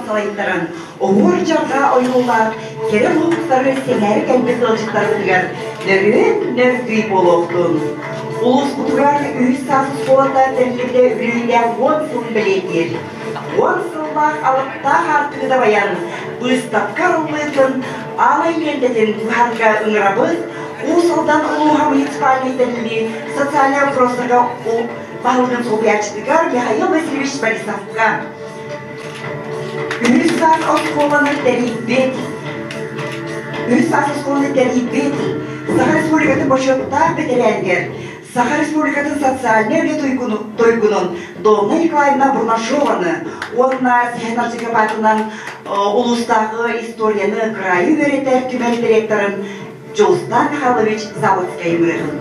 салайтаран, оһуор дьарҕаа ойуулаах кэрэ оҥоһуктары сэҥээрэ кэлбит ыалдьыттарбытыгар нөрүөн нөргүй буолуохтун. Улууспутугар үһүс саас оскуолата тэриллибитэ үбүлүөйдээх 10 сылын бэлиэтиир. 10 сыллаах алыптаах аартыгы дабайан, быыстапка арыллыытын аалай лиэнтэтин быһарга ыҥырабыт Уус Алдан улууһа муниципальнай тэриллии социальнай вопростарга баһылыгын солбуйааччытыгар Михаил Васильевич Борисовка. Үһүс саас оскуоланы тэрийбит Үһүс саас оскуоланы тэрийбит Саха Республикатын бочуоттаах бэтэрээнигэр Саха Республикатын социальнай үлэ туйгунун Домна Николаевна Бурнашованы уонна Сэһэн Арчикапатынан улуустааҕы историяны кыраайы үөрэтэр түмэл директорын Дьулустан Михайлович Заводскай ыҥырыһын.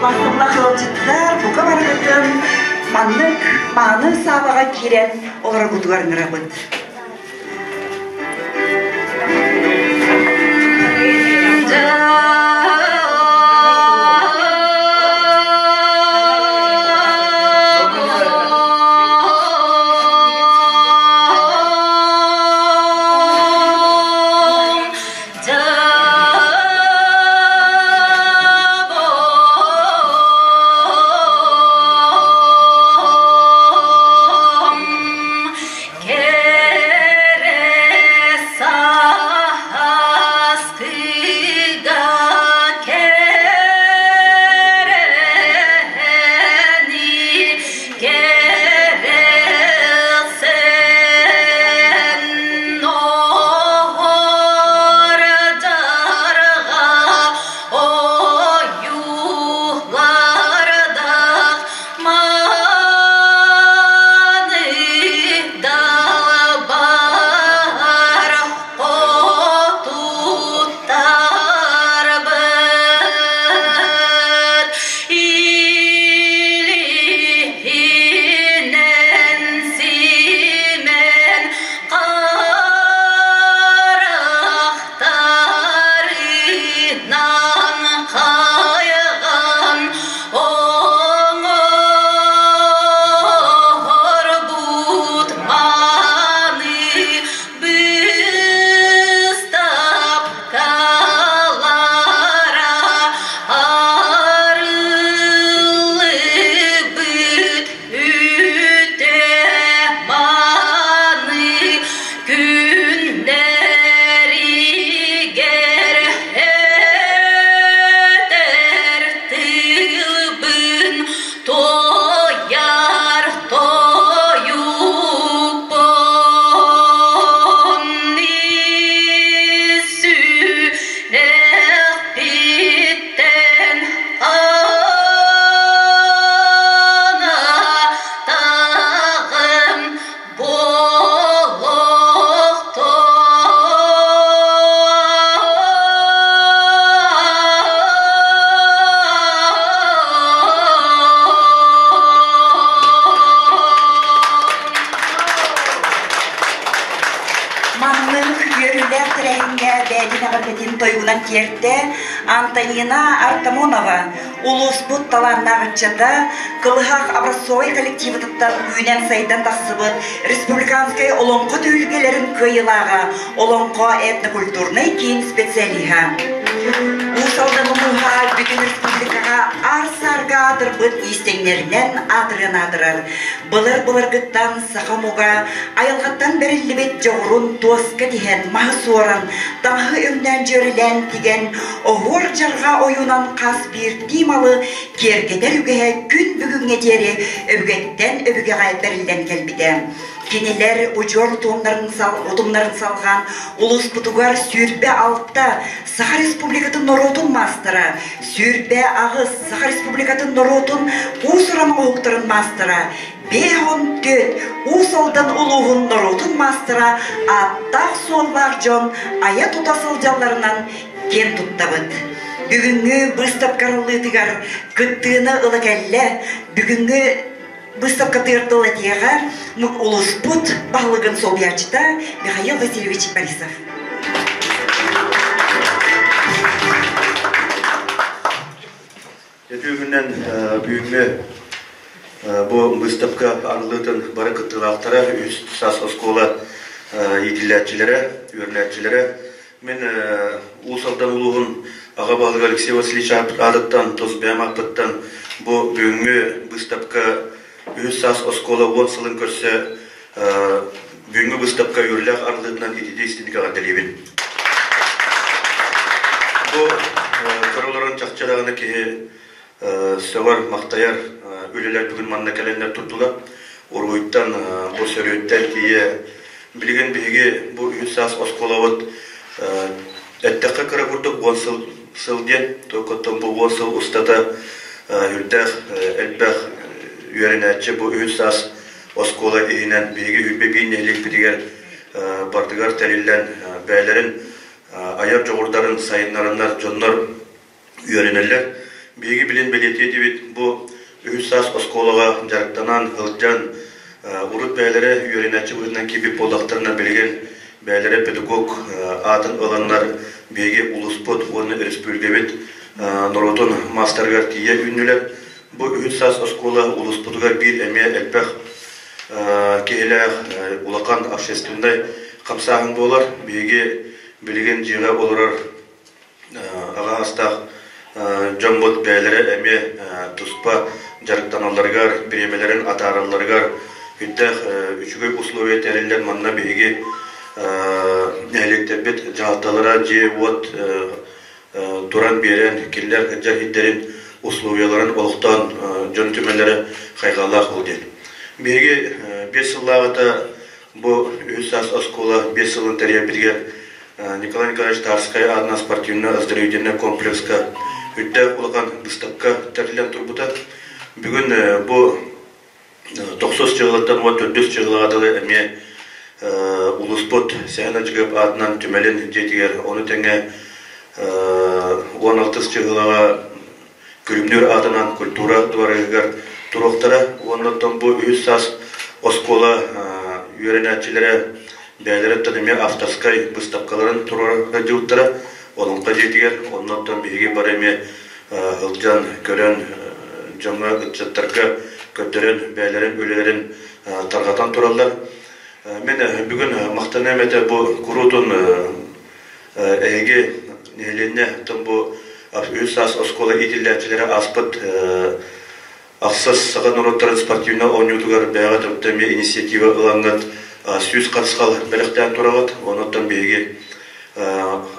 Бастыллах ыалдьыттар бука барыгытын маннык мааны саалаҕа киирэн олороргутугар ыҥырабыт. Маннык үөрүүлээх тэрээһиҥҥэ бэйэтин эҕэрдэтин тойугунан тиэртэ Антонина Артамонова улууспут талааннаах ыччата Кылыһах образцовай коллективытыттан үүнэн-сайдан тахсыбыт республиканскай олоҥхо түһүлгэлэрин кыайыылааҕа Олоҥхо этнокультурнай киин специалиһа. Уус Алдан улууһа бүтүн республикаҕа аар-саарга аатырбыт иистэнньэринэн аатырыан аатырар. Былыр-былыргыттан саха омуга айылҕаттан бэриллибит дьоҕурун туоска тиһэн, маһы суоран, таҥаһы өҥнөөн дьүөрэлээн тигэн, оһуор дьарҕа ойуунан хас биирдии малы киэргэтэр үгэһэ күн бүгүҥҥэ диэри өбүгэттэн өбүгэҕэ бэриллэн кэлбитэ. Кинилэр удьуор утумнарын салҕаан улууспутугар 26 Саха Республикатын норуотун маастара, 28 Саха Республикатын норуотун уус-уран оҥоһуктарын маастара, 54 Уус Алдан улууһун норуотун маастара ааттаах-суоллаах дьон айа-тута сылдьалларынан киэн туттабыт. Бүгүҥҥү быыстапка арыллыытыгар кыттыыны ыла кэллэ. Бүгүҥҥү быыстапкатыгар тыл этиэҕэ улууспут баһылыгын солбуйааччыта Михаил Васильевич Борисов. Үтүө бүгүҥҥү бу быыстапка арыллыытын бары кыттыылаахтара, үс саас оскуола иитиллээччилэрэ, үөрэнээччилэрэ. Мин Уус Алдан улууһун аҕа баһылыга Алексей Васильевич аатыттан, тус бэйэм ааппыттан бу бүгүҥҥү быыстапка үһүс саас оскуола 10 сылын көрсө бүгүҥҥү быыстапка үөрүүлээх арыллыытынан ититии истиник эҕэрдэлиибин. Бу көрө олорон чахчы даҕаны киһи сөҕөр, махтайар үлэлэр бүгүн манна кэлэннэр турдулар. Уруһуйтан, бу сөрүөттэн тиийэ билигин биһиги бу үһүс саас оскуолабыт эттэххэ кыра курдук 10 сыл сыл диэн, оттон бу 10 сыл устата үрдээх элбэх үөрэнээччи бу үһүс саас оскуола иһинэн биһиги Үрбэ биир нэһилиэкпитигэр бардыгар тэриллэн бэйэлэрин айар дьоҕурдарын сайыннараннар дьоннор үөрэнэллэр. Биһиги билин бэлиэтии этибит бу үһүс саас оскуолаҕа дьарыктанан сылдьан урут бэйэлэрэ үөрэнээччи быһыытынан киирбит буоллахтарына билигин бэйэлэрэ педагог аатын ыланнар биһиги улууспут уонна өрөспүүбүлүкэбит норуотун маастарыгар тиийэ үүннүлэр. Бу үһүс саас оскуола улууспутугар биир эмиэ элбэх киһилээх улахан общественнай хамсааһын буолар. Биһиги билигин дьиэҕэ олорор аҕа астаах дьоммут бэйэлэрэ эмиэ туспа дьарыктаналларыгар, бириэмэлэрин атааралларыгар үрдээх үчүгэй условия тэриллэн манна биһиги нэһилиэктэрбит дьаһалталара дьиэ-уот туран биэрэн, кинилэр дьарыктарын условияларын олохтоон дьон түмэллэрэ хайҕаллаах ол диэн. Биһиги 5 сыллааҕыта бу үһүс саас оскуола 5 сылын тэрийэрбитигэр Николай Николаевич Тарскай аатынан спортивно-оздоровительнай комплекска үрдээх улахан быыстапка тэриллэн турбута. Бүгүн бу тохсус дьылыттан уон төрдүс дьыллаҕа дылы эмиэ улууспут Сэһэн Ачыгып аатынан түмэлин дьиэтигэр, ону тэҥэ 16 дьыллаҕа Күлүмнүүр аатынан культура дворыгар туруохтара. Уонна оттон бу үһүс саас оскуола үөрэнээччилэрэ бэйэлэриттэн эмиэ авторскай быыстапкаларын туруора сылдьыбыттара. Олоҥхо дьиэтигэр онно оттон биһиги бары эмиэ сылдьан көрөн дьоҥҥо ыччаттарга көрдөрөн бэйэлэрин үлэлэрин тарҕатан тураллар. Мин бүгүн махтаныам этэ бу куруутун эһиги нэһилиэнньэ бу үс саас оскуола иитиллээччилэрэ ааспыт ахсыс саха норуоттарын спортивнай оонньуутугар бэйэҕэ төптө эмиэ инициатива ылаҥҥыт 100 харысхал бэлэхтээн тураҕыт. Онон биһиги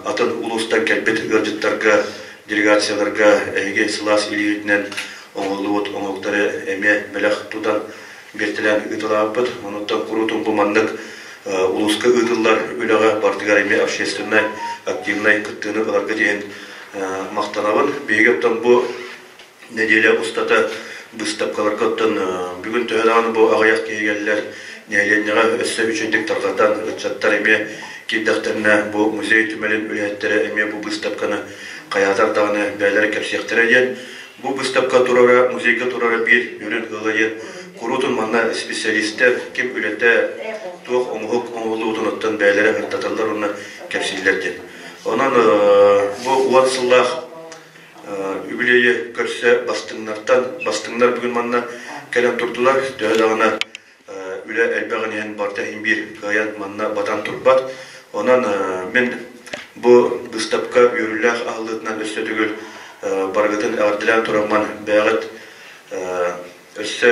атын улуустан кэлбит ыалдьыттарга, делегацияларга эһиги сылаас илиигитинэн оҥоһуллубут оҥоһуктары эмиэ бэлэх тутан биэртэлээн ыыталаабыппыт. Онуттан куруутун бу маннык улууска ыытыллар үлэҕэ барытыгар эмиэ общественнай активнай кыттыыны ыларга диэн махтанабын. Биһиги оттон бу нэдиэлэ устата быыстапкаларга оттон бүгүн төһө даҕаны бу аҕыйах киһи кэллэр, нэһилиэнньэҕэ өссө үчүгэйдик тарҕатан, ыччаттар эмиэ киирдэхтэринэ бу музей түмэлин үлэһиттэрэ эмиэ бу быыстапканы хайаатар даҕаны бэйэлэрэ кэпсиэхтэрэ диэн. Бу быыстапка турара, музейга турара биир үрүн ыала диэн куруутун манна специалистэр ким үлэтэ, туох оҥоһук оҥоһуллубутун оттон бэйэлэрэ ырытаталлар уонна кэпсииллэр диэн. Онон бу 10 сыллаах үбүлүөйү көрсө бастыҥнартан бастыҥнар бүгүн манна кэлэн турдулар. Төһө даҕаны үлэ элбэҕин иһин барыта иһин биир кыайан манна батан турбат. Онон мин бу быыстапка үөрүүлээх аһыллыытынан өссө төгүл барыгытын эҕэрдэлээн тураммын бэйэҕит өссө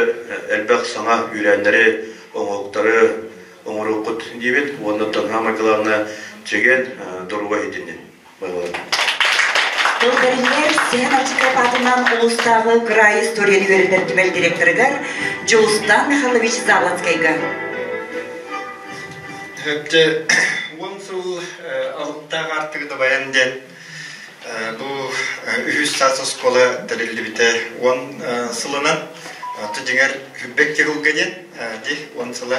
элбэх саҥа үүрээннэри, оҥоһуктары оҥоруоххут диибин уонна саамай главное чэгиэн доруобай иһитиннин. Тылбэриннэр Сэһэн Ачыкап аатынан улуустааҕы кыраайы историяны үөрэтэр түмэл директорыгар Дьулустан Михайлович Заболоцкайга. Дьэ, 10 сыл алыптаах аартыгы дабайан диэн бу үһүс саас оскуола тэриллибитэ 10 сылынан дьиҥэр Хүрбэк Тигылга диэн ди 10 сыла.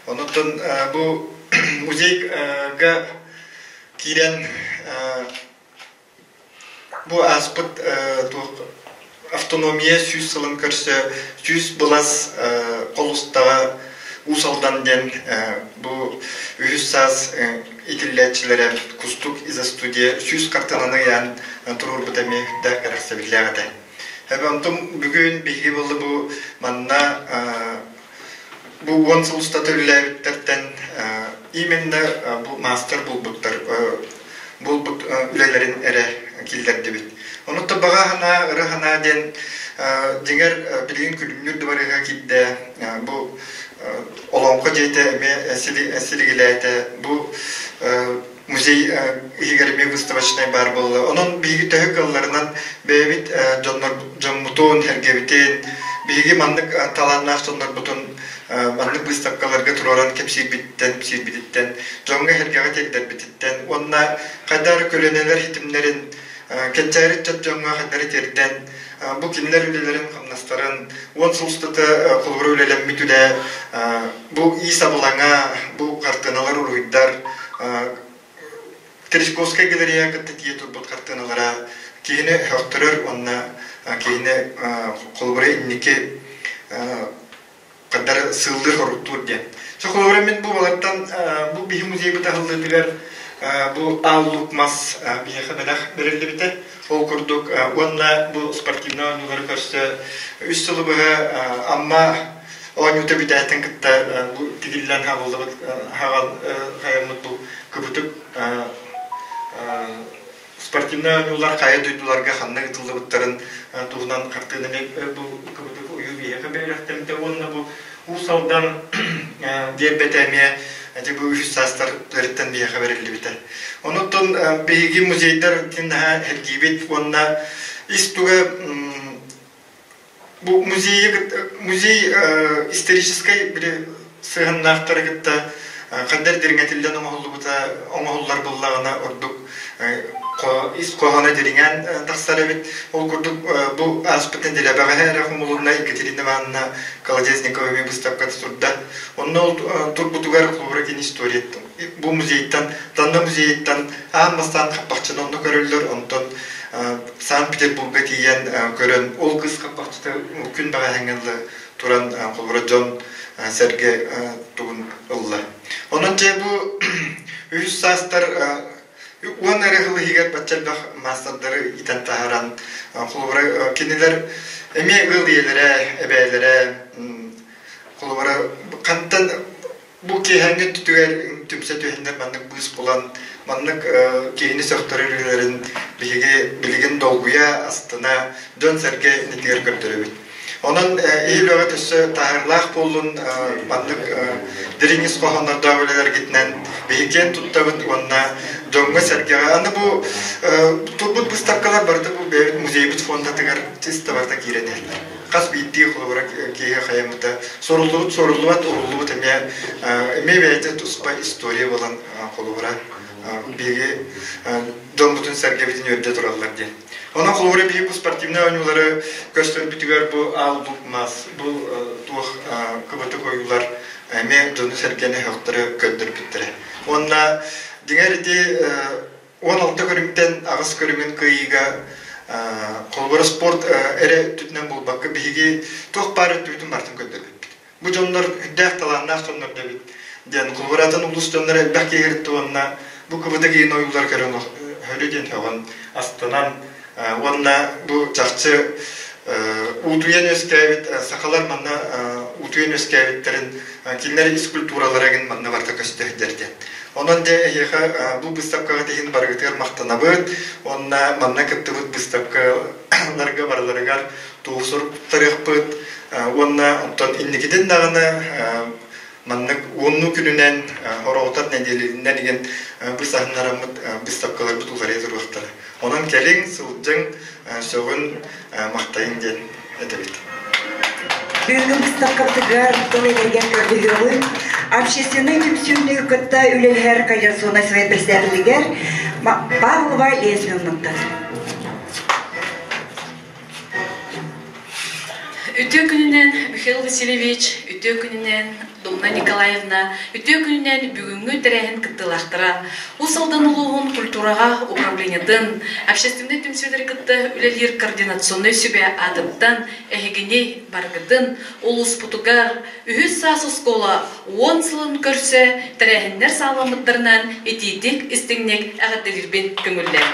Онутун бу музейга киирэн Бу ааспыт туох автономия 100 сылын көрсө 100 былас холустаҕа Уус Алдан диэн бу үһүс саас итиллээччилэрэ Кустук изостудия 100 хартыынаны ыйаан туруорбута эмиэ үрдээх кэрэхсэбиллээх этэ. Онтум бүгүн биһиги буолла бу манна Бу 10 сыл устата үлэлээбиттэртэн именно бу маастар булбуттар булбут үлэлэрин эрэ киллэрдибит. Онуттан баҕа санаа, ыра санаа диэн дьиҥэр билигин Күлүмнүүр дыбарыаһа киирдэ. Бу Олоҥхо дьиэтэ эмиэ силигилээтэ. Бу музей иһигэр эмиэ выставочнай баар буолла. Онон биһиги төһө кыалларынан бэйэбит дьоннор дьоммутун, сэргэбитин, биһиги маннык талааннаах дьоннорбутун маннык выставкаларга туруоран кэпсиирбиттэн, сиирбититтэн, дьоҥҥо сэргэҕэ тиэрдэрбититтэн уонна хайдах эрэ көлүөнэлэр ситимнэрин кэнчээри ыччат дьоҥҥо хайдах эрэ тиэрдэн бу кинилэр үлэлэрин хамнастарын 10 сыл устата холобура үлэлэммит үлэ Бу иис абылаҥа, бу хартыыналар уруһуйдар Терешковскай галерея кытта тиийэ турбут хартыыналара киһини өһөхтөрөр уонна киһини холобура инники хардары сыыллыыр хоруктуур диэн. Со холобура мин бу балартан бу биһи музейбыт аһыллыытыгар бу Аал Лук мас биһиэхэ бэлэх бэриллибитэ. Ол курдук уонна бу спортивнай оонньуулары көрсө үс сылы быһа Амма Оонньуута бүтээтин кытта бу тигиллэн хааллыбыт хаҕал хайаммыт бу кыбытык спортивнай оонньуулар хайа дойдуларга ханна ыытыллыбыттарын туһунан хартыынаны бу кыбытык уйуу биһиэхэ бэлэхтэммитэ уонна бу Уус Алдан диэбэтэ эмиэ ити бу үһүс саастарыттан биһиэхэ бэриллибитэ. Онуттан биһиги музейдар наһаа эргийбит уонна ис туга Бу музейы музей историческай били сыһыаннаахтары кытта хандар дириҥэтиллэн оҥоһуллубута оҥоһуллар буоллаҕына ордук ис хоһооно дириҥээн тахсар эбит. Ол курдук бу ааспыт нэдиэлэ бэҕэһээ эрэ хомулунна Екатерина Ивановна Колодезникова эмиэ быыстапката турда. Онно ол турбутугар холобура кини история бу музейтан Танна музейыттан аан бастаан хаппахчыны онно көрөллөр, онтон Санкт-Петербурга тиийэн көрөн, ол кыыс хаппахчыта күн бэҕэһээҥҥэ дылы туран холобура дьон сэргэ тугун ылла. Онон дьэ бу үһүс саастар 10 эрэ сыл иһигэр бачча элбэх маастардары иитэн таһааран холобура кинилэр эмиэ ыал ийэлэрэ, эбээлэрэ холобура хантан Бу киэһээҥҥи өттүгэр түмсэ түһэннэр маннык быыс булан, маннык киһини сөхтөрөр үлэлэрин биһиги билигин долгуйа, астына, дьон-сэргэ иннитигэр көрдөрөбүт. Онон иһил өҕө өссө таһаарыылаах буоллун, маннык дириҥ ис хоһооннордоох үлэлэргитинэн биһиги киэн туттабыт уонна дьоҥҥо-сэргэҕэ аны бу турбут быыстапкалар барыта бу бэйэбит музейбыт фондатыгар чисто барыта киирэн иһэллэр. Хас биирдии холобура киһи хайаммыта суруллубут суруллубат уруллубут эмиэ эмиэ бэйэтэ туспа история буолан холобура биһиги дьоммутун сэргэбитин үөрдэ тураллар диэн. Онон холобура биһиги бу спортивнай оонньуулары көрсөрбүтүгэр бу аал лук мас бу туох кыбытык ойуулар эмиэ дьону сэргэни һөхтөрө көрдөрбүттэрэ. Уонна дьиҥэр ити 16 көрүҥтэн аҕыс көрүҥүн кыайыыга холобура спорт эрэ өттүтүнэн буолбакка биһиги туох баар өттүбүтүн барытын көрдөрбүппүт. Бу дьоннор үрдээх талааннаах дьоннор да эбит диэн холобура атын улуус дьонноро элбэх киһи уонна бу кыбыта киин ойуулар көрөн хөрү диэн сөҕөн астынан уонна бу чахчы уутуйан үөскээбит сахалар манна уутуйан үөскээбиттэрин кинилэр ис культуралара гин манна барыта көстө сылдьар диэн. Онон дьэ эһиэхэ бу быыстапкаҕа иһин барыгытыгар махтанабыт уонна манна кыттыбыт быыстапкаларга барыларыгар туох суруктарыахпыт уонна онтон инникитин даҕаны маннык уоннуу күнүнэн хороҕутар нэдиэлэтинэн игин быысаһыннараммыт быыстапкаларбыт уларыйа туруохтара. Онон кэлиҥ, сылдьыҥ, сөҕүн, махтайыҥ диэн этэбит. Бүгүҥҥү быыстапкабытыгар тыл этэргэн көрдөһүөҕүҥ. Общественнай түмсүүнү кытта үлэлэһэр Координационнай совет председателигэр Павлова Лена Семеновнаттан. Үтүө күнүнэн Михаил Васильевич, үтүө күнүнэн Домна Николаевна, үтүө күнүнэн бүгүҥҥү тэрээһин кыттыылаахтара, Уус Алдан улууһун культураҕа управлениетын, общественнай түмсүүлэри кытта үлэлиир координационнай сүбэ аатыттан эһигини барыгытын улууспутугар үһүс саас оскуола 10 сылын көрсө тэрээһиннэр саҕаламмыттарынан итиитик истиҥник эҕэрдэлиирбин көҥүллээн.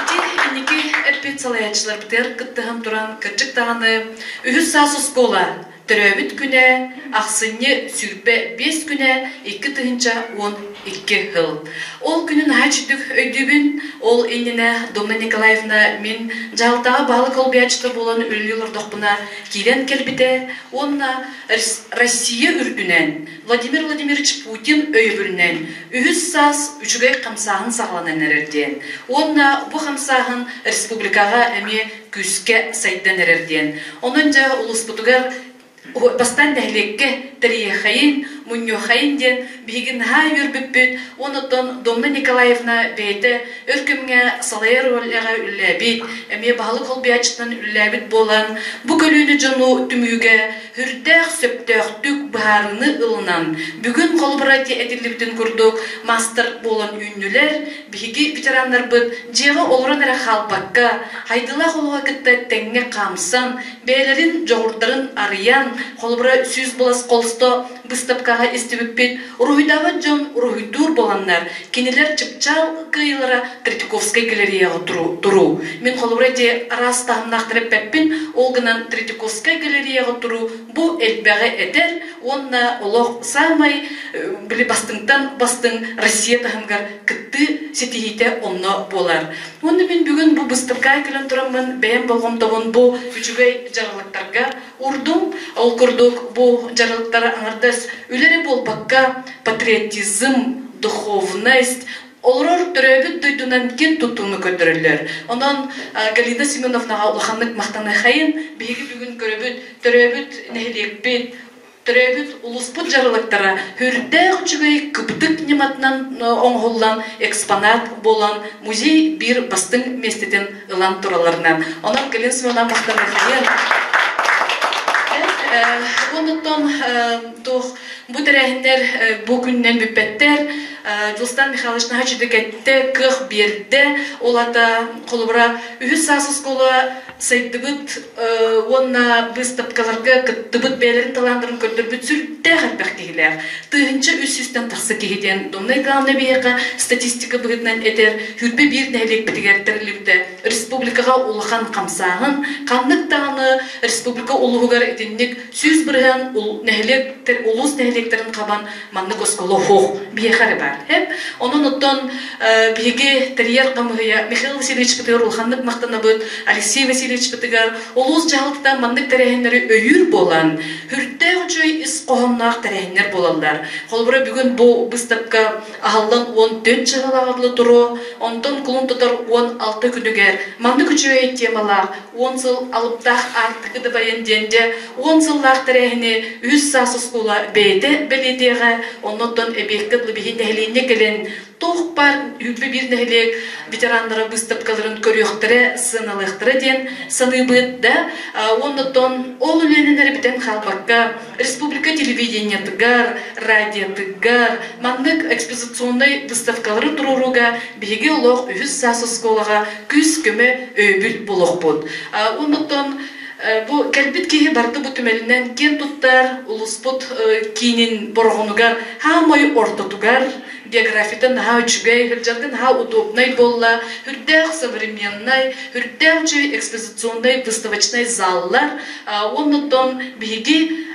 Ити инники эппит салайааччыларбытыгар кыттыһан туран кырдьык даҕаны үһүс саас оскуола төрөөбүт күнэ ахсынньы 25 күнэ 2012 сыл. Ол күнү наһаа үчүгдүк өйдүүбүн. Ол иннинэ Домна Николаевна мин дьаһалтаҕа баһылык олбуйааччыта буолан үлэлии олордохпуна киирэн кэлбитэ уонна Россия үрдүнэн Владимир Владимирович Путин өйөбүлүнэн үһүс саас үчүгэй хамсааһын саҕаланан эрэр диэн уонна бу хамсааһын республикаҕа эмиэ күүскэ сайдан эрэр диэн. Онон дьэ улууспутугар бастаан нэһилиэккэ тэрийиэхэйин, мунньуохайын диэн биһиги наһаа үөрбүппүт. Онтон Домна Николаевна бэйэтэ өр кэмҥэ салайар үлэҕэ үлэлээбит, эмиэ баһылык холбуйааччытынан үлэлээбит буолан, бу көлүөнэ дьону түмүүгэ үрдээх сөптөөхтүк быһаарыыны ылынан, бүгүн холобура этиллибитин курдук маастар буолан үүннүлэр, биһиги ветераннарбыт дьиэҕэ олорон эрэ хаалбакка, хайдылаах олоҕу кытта тэҥҥэ хаамсан, бэйэлэрин дьоҕурдарын арыйан, холобура 100 былас холсто быыстапкаҕа истибиппит, уруһуйдаабат дьон уруһуйдуур буоланнар, кинилэр чыпчаал кыайыылара Третьяковскай галереяҕа туруу. Мин холобура ити араас таһымнаахтар эппэппин, ол гынан Третьяковскай галереяҕа туруу бу элбэҕи этэр уонна олох саамай били бастыҥтан бастыҥ Россия таһымыгар кыттыы ситиһиитэ онно буолар. Уонна мин бүгүн бу быыстапкаҕа кэлэн тураммын бэйэм болҕомтобун бу үчүгэй дьаралыктарга урдум. Ол курдук бу дьаралыктар аҥардас үлэ эрэ буолбакка патриотизм, духовность, олорор төрөөбүт дойдунан киэн туттууну көрдөрөллөр. Онон Галина Семеновнаҕа улаханнык махтаныахайын, биһиги бүгүн көрөбүт, төрөөбүт нэһилиэкпит, төрөөбүт улууспут дьаралыктара үрдээх үчүгэй кыбытык ньыматынан оҥоһуллан экспонат буолан музей биир бастыҥ миэстэтин ылан туралларынан. Онон Галина Семеновна махтаныахайын. Онуттан туох бу тэрээһиннэр бу күннэн бүппэттэр. Дьулустан Михайлович наһаа үчүгэй эттэ, кыах биэрдэ. Ол ата холобура үһүс саас оскуола сайдыбыт уонна быыстапкаларга кыттыбыт бэйэлэрин талааннарын көрдөрбүт сүрдээх элбэх киһилээх. 1300-тэн тахса киһи диэн Домна Николаевна биһиэхэ статистика быһыытынан этэр, 21 нэһилиэкпитигэр тэриллибитэ. Республикаҕа улахан хамсааһын, ханнык даҕаны республика улууһугар итинник 100% нэһилиэктэр, улуус нэһилиэктэрин хабан маннык оскуола суох биһиэхэ эрэ баар. Онон оттон биһиги тэрийэр хамыыһыйа Михаил Васильевичпытыгар улаханнык махтанабыт, Алексей Васильевичпытыгар улуус дьаһалтата маннык тэрээһиннэри өйүүр буолан, үрдээх үчүгэй ис хоһоонноох тэрээһиннэр буолаллар. Холобура, бүгүн бу быыстапка аһыллан 14 чыһылаҕа туруо, онтон кулун тутар 16 күнүгэр маннык үчүгэй темалаах 10 сыл алыптаах аартыгы дабайан диэн дьэ 10 сыллаах тэрээһини үһүс саас оскуола бэйэтэ бэлиэтиэҕэ, оннуттан эбиэккэ дылы биһи нэһилиэнньэ кэлэн туох баар үрбү биир нэһилиэк ветераннара быыстапкаларын көрүөхтэрэ, сыаналыахтара диэн саныыбыт да. Оннуттан ол үлэнэн эрэ бүтэн хаалбакка, республика телевидениетыгар, радиотыгар маннык экспозиционнай выставкалары туруорууга биһиги олох үһүс саас оскуолаҕа күүс-көмө өйөбүл буолуохпут. Оннуттан бу кэлбит киһи барыта бу түмэлинэн киэн туттар, улууспут киинин бороҕонугар хаамай ортотугар географията наһаа үчүгэй, сылдьарга наһаа удобнай буолла, үрдээх современнай, үрдээх үчүгэй экспозиционнай выставочнай заллар, оннуттан биһиги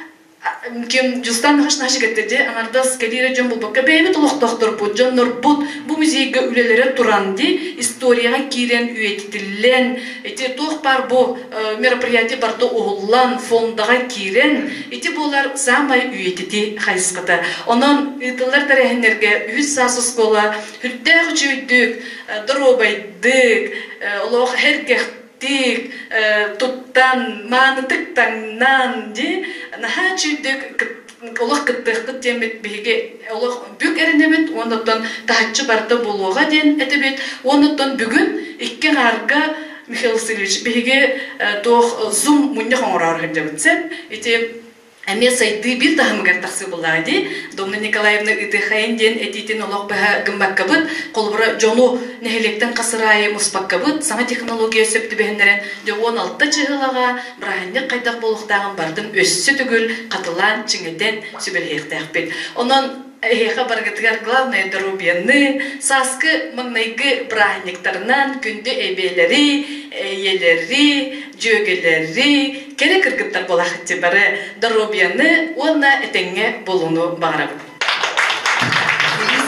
ким Дьустан Хашнашик этте аҥардас кэлиирэ дьон булбакка бэйэбит олохтоохторбут, дьоннорбут бу музейга үлэлэрэ туран ди историяҕа киирэн үйэтитиллэн ити туох баар бу мероприятие барыта уһуллан фондаҕа киирэн ити буолар саамай үйэтити хайысхата. Онон ыытыллар тэрээһиннэргэ үһүс саас оскуола үрдээх үчүгэйдик, доруобайдык, олох сэргэхтик туттан, маанытык таҥнан, ди наһаа үчүгэйдик. Олох кыттыахпыт диэммит биһиги олох бүк эрэнэбит уонна таһыччы барыта буолуоҕа диэн этибит. Уонна бүгүн икки аҥаарга Михаил Васильевич биһиги туох зум мунньах оҥороору сылдьабыт сеп. Ити эмиэ сайдыы биир таһымыгар тахсыы буоллаҕа дии. Домна Николаевна Ытыхайын диэн этиитин олох быһа гыммаккабыт, холобура дьону нэһилиэктэн хасыраайы муспаккабыт, саҥа технология сөп түбэһиннэрэн дьэ 16 чыһылаҕа бырааһынньык хайдах буолуохтааҕын барытын өссө төгүл хатылаан, чиҥэтэн сүбэлэһиэхтээхпит. Онон эһиэхэ барыгытыгар главное доруобуйаны, сааскы маҥнайгы бырааһынньыктарынан күндү эбээлэри, ийэлэри, дьүөгэлэри, кэрэ кыргыттар буолаахчы бары доруобуйаны уонна этэҥҥэ буолууну баҕарабыт.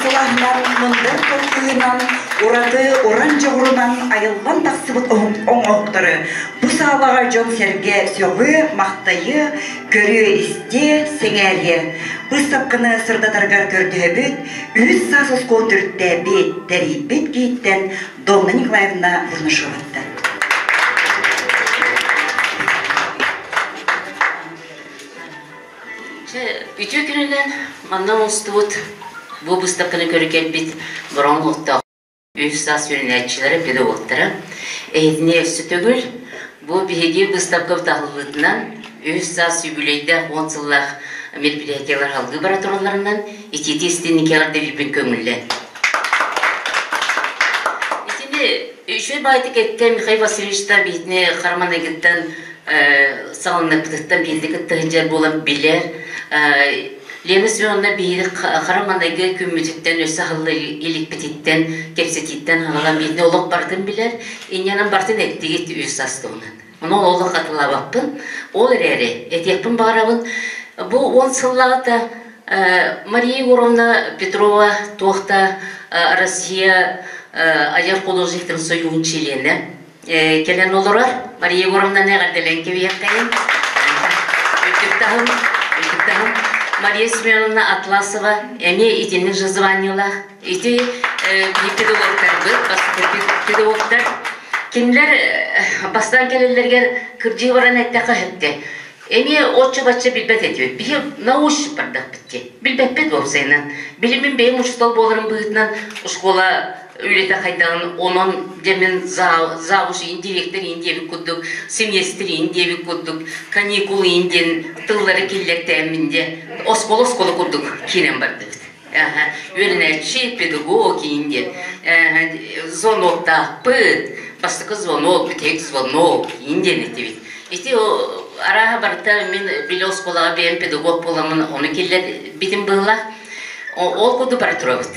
Сылаһынан, мындыр толкуйунан, ураты уран дьоҕурунан айыллан тахсыбыт оҥоһуктары бу саалаҕа дьон-сэргэ сөҕүө, махтайыа, көрүө-истиэ, сэҥээриэ. Быыстапканы сырдатарыгар көрдөһөбүт, үһүс саас оскуола төрүттээбит, тэрийбит киһиттэн Домна Николаевна Бурнашеваттан. Чэ, үтүө күнүнэн манна оҥостубут бу быыстапканы көрө кэлбит бороҥ олохтоох үс саас үөрэнээччилэрэ, педагогтара эһитини өссө төгүл бу биһиги быыстапкабыт аһыллыытынан үс саас юбилейдээх 10 сыллаах мероприятиелар салгыы бара туралларынан итиити истинник эҕэрдэлиирбин көҥүллэн. Итини үчүгэй баайтык эттэ Михаил Васильевичтан биһитини Хараманыгыттан саҕаланыахпытыттан биирдэ кытта сылдьар буолан билэр. Лена Семеновна биһиги хара маҥнайгы күммүтүттэн өссө аһылла иликпититтэн кэпсэтииттэн хаалан биһини олох барытын билэр. Инньэнэн барытын эттигит үс ас туһунан. Ону олох хатылаабаппын. Ол эрээри этиэхпин баҕарабын, бу 10 сыллааҕыта Мария Егоровна Петрова туох да Россия айар художниктарын союһун чилиэнэ кэлэн олорор Мария Егоровнаны эҕэрдэлээн кэбиһиэххэйин. Үрдүк таһым, үрдүк таһым. Мария Семеновна Атласова эмиэ итинник же званиелаах. Ити биир педагогтарбыт, бастакы педагогтар. Кинилэр бастаан кэлэллэригэр кырдьыы баран эттэххэ сөптө. Эмиэ оччо-бачча билбэт этибит. Биһи научник бардахпыт дии. Билбэппит уопсайынан. Билимин бэйэм учуутал буоларым быһыытынан школа үлэтэ хайдаҕын онон дьэ мин завуч иин директор иин диэбит курдук семестр иин диэбит курдук каникул иин диэн тыллары киллэртээммин дьэ оскуола оскуола курдук киирэн бардыбыт үөрэнээччи педагог иин диэн звоноктаахпыт бастакы звонок бүтэһик звонок иин диэн этибит ити арааһа барыта мин били оскуолаҕа бэйэм педагог буоламмын ону киллэрбитим быһыылаах ол курдук бара турабыт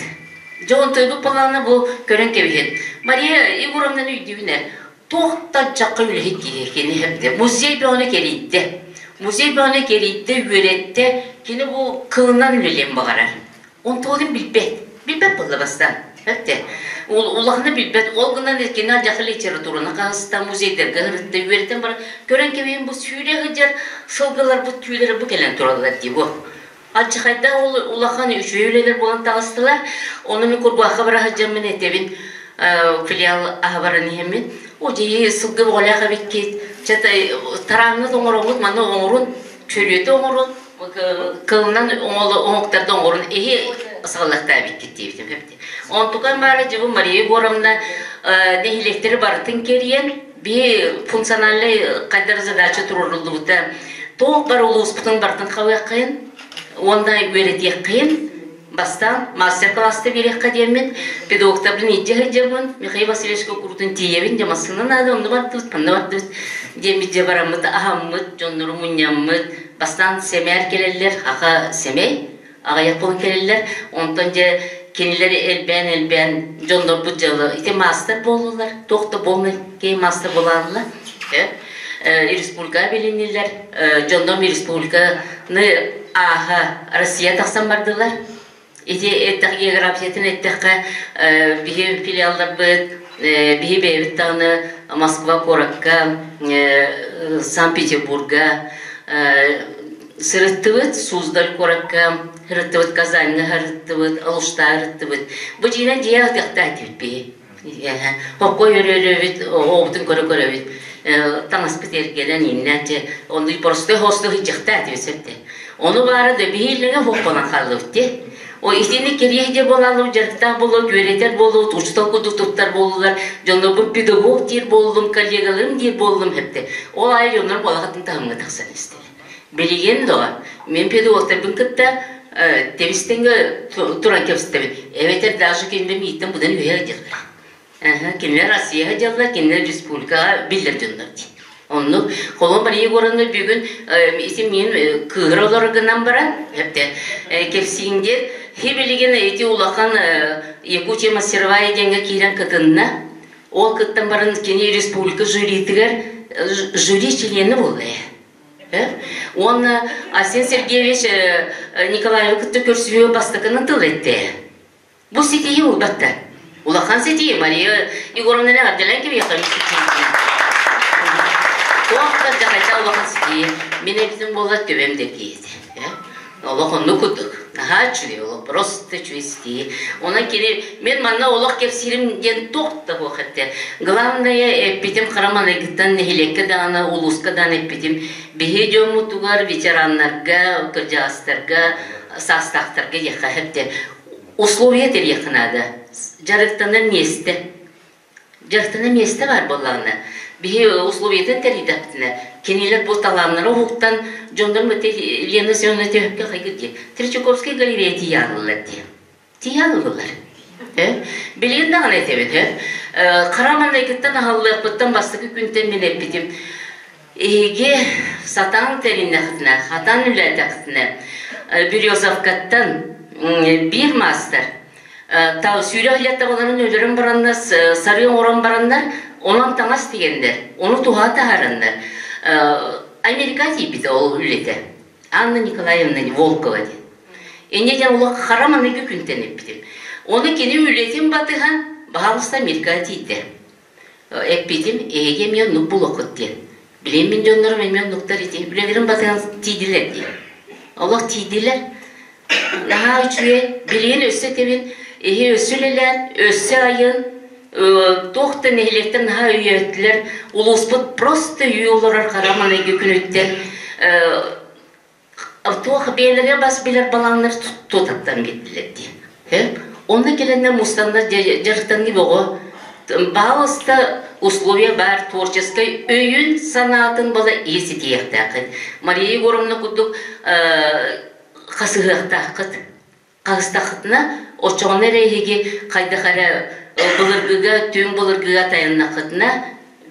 Дьэ онтуйбут буоллаҕына бу көрөн кэбиһин. Мария Егоровнаны өйдүүбүн ээ. Туох да дьахха үлэһит киһи кини хэпте. Музей бөҕөнү кэрийдэ. Музей бөҕөнү кэрийдэ, үөрэттэ. Кини бу кылынан үлэлиэн баҕарар. Онтуолун билбэт. Билбэт буолла бастаан. Хэпте. Улаханы билбэт. Ол гынан кини дьахха литератураны хаһыста, музейдарга ырытта, үөрэтэн баран көрөн кэбиһин бу сүүрэ сылдьар сылгыларбыт түүлэрэ бу кэлэн тураллар дии бу. Алдьархайдаах улахан үчүгэй үлэлэр буолан таҕыстылар. Ону мин курбуһахха бара сылдьаммын этэбин, филиал аһа баран иһэммин, о дьиэ сылгы бөҕөлөөх эбиккит, чэ тарааммыт оҥороҥҥут маны оҥорун, чөрүөтү оҥорун, кылынан оҥоктарда оҥорун эһи саҕалыахтаа эбиккит диэбитим. Онтукан баара дьэ бу Мария Егоровна нэһилиэктэри барытын кэрийэн, биһи функциональнай хайдах задача туруоруллубута туох бар улууспутун барытын хабыаххайын уонна үөрэтиэххэйин бастаан мастер-класста биэриэххэ диэммин педагогтарбын илдьэ сылдьабын Михаил Васильевичка курутун тиийэбин дьэ массыына наада онно бардыбыт манна бардыбыт диэммит дьэ бараммыт аһаммыт дьоннору мунньаммыт бастаан сэмээр кэлэллэр аха сэмэй аҕыйах буолан кэлэллэр. Онтон дьэ кинилэр элбээн-элбээн дьоннорбут дьыала ити маастар буоллулар, туох да буолмай киһи маастар буолааллар. Республика билиннилэр, дьоннорум республиканы ааһа Россия тахсан бардылар. Ити этэх географиятын эттэххэ, биһи филиалларбыт, биһи бэйэбит даҕаны Москва куоракка, Санкт-Петербурга Сырыттыбыт Суздаль куоракка, сырыттыбыт Казаньҥа сырыттыбыт, Алуштаа сырыттыбыт. Бу дьиэнэн дьиэ атыахтаах этибит биһи. Хоккой өрөөрөбүт, оҕобутун көрө-көрөбүт. Таҥаспыт эргэнэн, ииннээн, дьэ, оннук простой хосту сылдьыахтаах этибит сөптө. Ону баара да биһиилэҥэ хуоппанан хааллыбыт дии. О итини кириэһ дьэ буолаллым дьарыктаах буолуут, үөрэтэр буолуут, учуутал курдук туттар буоллулар, дьоннорбун педагог диир буоллум, коллегаларым диир буоллум хэпте. Ол аайы дьоннорум олохатын таһымҥа тахсан истилэр. Билигин доҕор, мин педагогтарбын кытта тэбис-тэҥҥэ туран кэпсэтэбин. Эбэтэр даже кинилэр мииттэн быдан үөһэ дьыллар. Кинилэр Россияҕа дьыллар, кинилэр республикаҕа биллэр дьоннор дии. Оннук Холон Мария Егоровна бүгүн ити мин кыыһыра олорор гынан баран, кэпсиин диэн, хи билигин ити улахан Якутия мастеровая диэҥҥэ киирэн кытынна. Ол кыттан баран кини республика жюритигэр жюри чилиэнэ буолла. Уонна Асен Сергеевич Николаевы кытта көрсүһүү бастакынан тыл этте. Бу ситиһии улбатта. Улахан ситиһии Мария Егоровна эҕэрдэлээн кэбиһиэххэ Туох да дьахайда улахан ситиһии. Мин эбитим буоллар төбөм дэргиэти. Олох оннук курдук. Наһаа үчүгэй олох, просто үчүгэй ситиһии. Онон кини мен манна олох кэпсиирим диэн туох да буох этэ. Главное эппитим хара маныгыттан нэһилиэккэ даҕаны, улууска даҕаны эппитим. Биһи дьоммутугар, ветераннарга, кырдьаҕастарга, саастаахтарга диэххэ сөп Условия тэриэххэ наада. Дьарыктанар миэстэ. Дьарыктанар миэстэ баар буоллаҕына, биһи условиятын тэрийдэхпитинэ, кинилэр бу талааннара уһуктан, дьоннорум ити Лена Семеновна төһөккө хайгыр дии. Третьяковскай галерея тиийэ алыллар дии. Тиийэ алыллар. Билигин даҕаны этэбин, хара маннайгыттан аһаллыахпыттан бастакы күнтэн мин эппитим. Эһиги сатаан тэриннэххитинэ, хатан үлэлээтэххитинэ, Березовкаттан биир маастар сүүрэ илэ табаларын өлөрөн бараннар, сарыы оҥорон бараннар, онон таҥас тигэннэр, ону туһа таһаараннар, Америка тиийбитэ ол үлэтэ. Анна Николаевна Волкова диэн. Инньэ диэн олох хара маныгы күнтэн эппитим. Ону кини үлэтин батыһан, баһаалыста Америкаҕа тиийдэ. Эппитим, эһиги эмиэ оннук булуоххут диэн. Билигин мин дьоннорум эмиэ оннуктар ити. Үлэлэрин батыһан тиийдилэр дии. Олох тиийдилэр. Наһаа үчүгэй. Билигин өссө этэбин, эһи өссө үлэлээн, өссө айын, туох да нэһилиэктэр наһаа өйөөтүлэр. Улууспут просто үй олорор хара маныгы күнүттэн туох бэйэлэрэ бас билэр балааннар туотаттан биэрдилэр дии. Онно кэлэннэр мустаннар дьарыктаныы бөҕө. Баалыста условия баар творческой өйүн санаатын бала ие ситиэхтээххит. Мария Егоровна курдук хасыһыахтааххыт. Хаһыстаххытына, оччоҕуна эрэ эһиги хайдах эрэ былыргыга, түҥ былыргыга тайаннаххытына,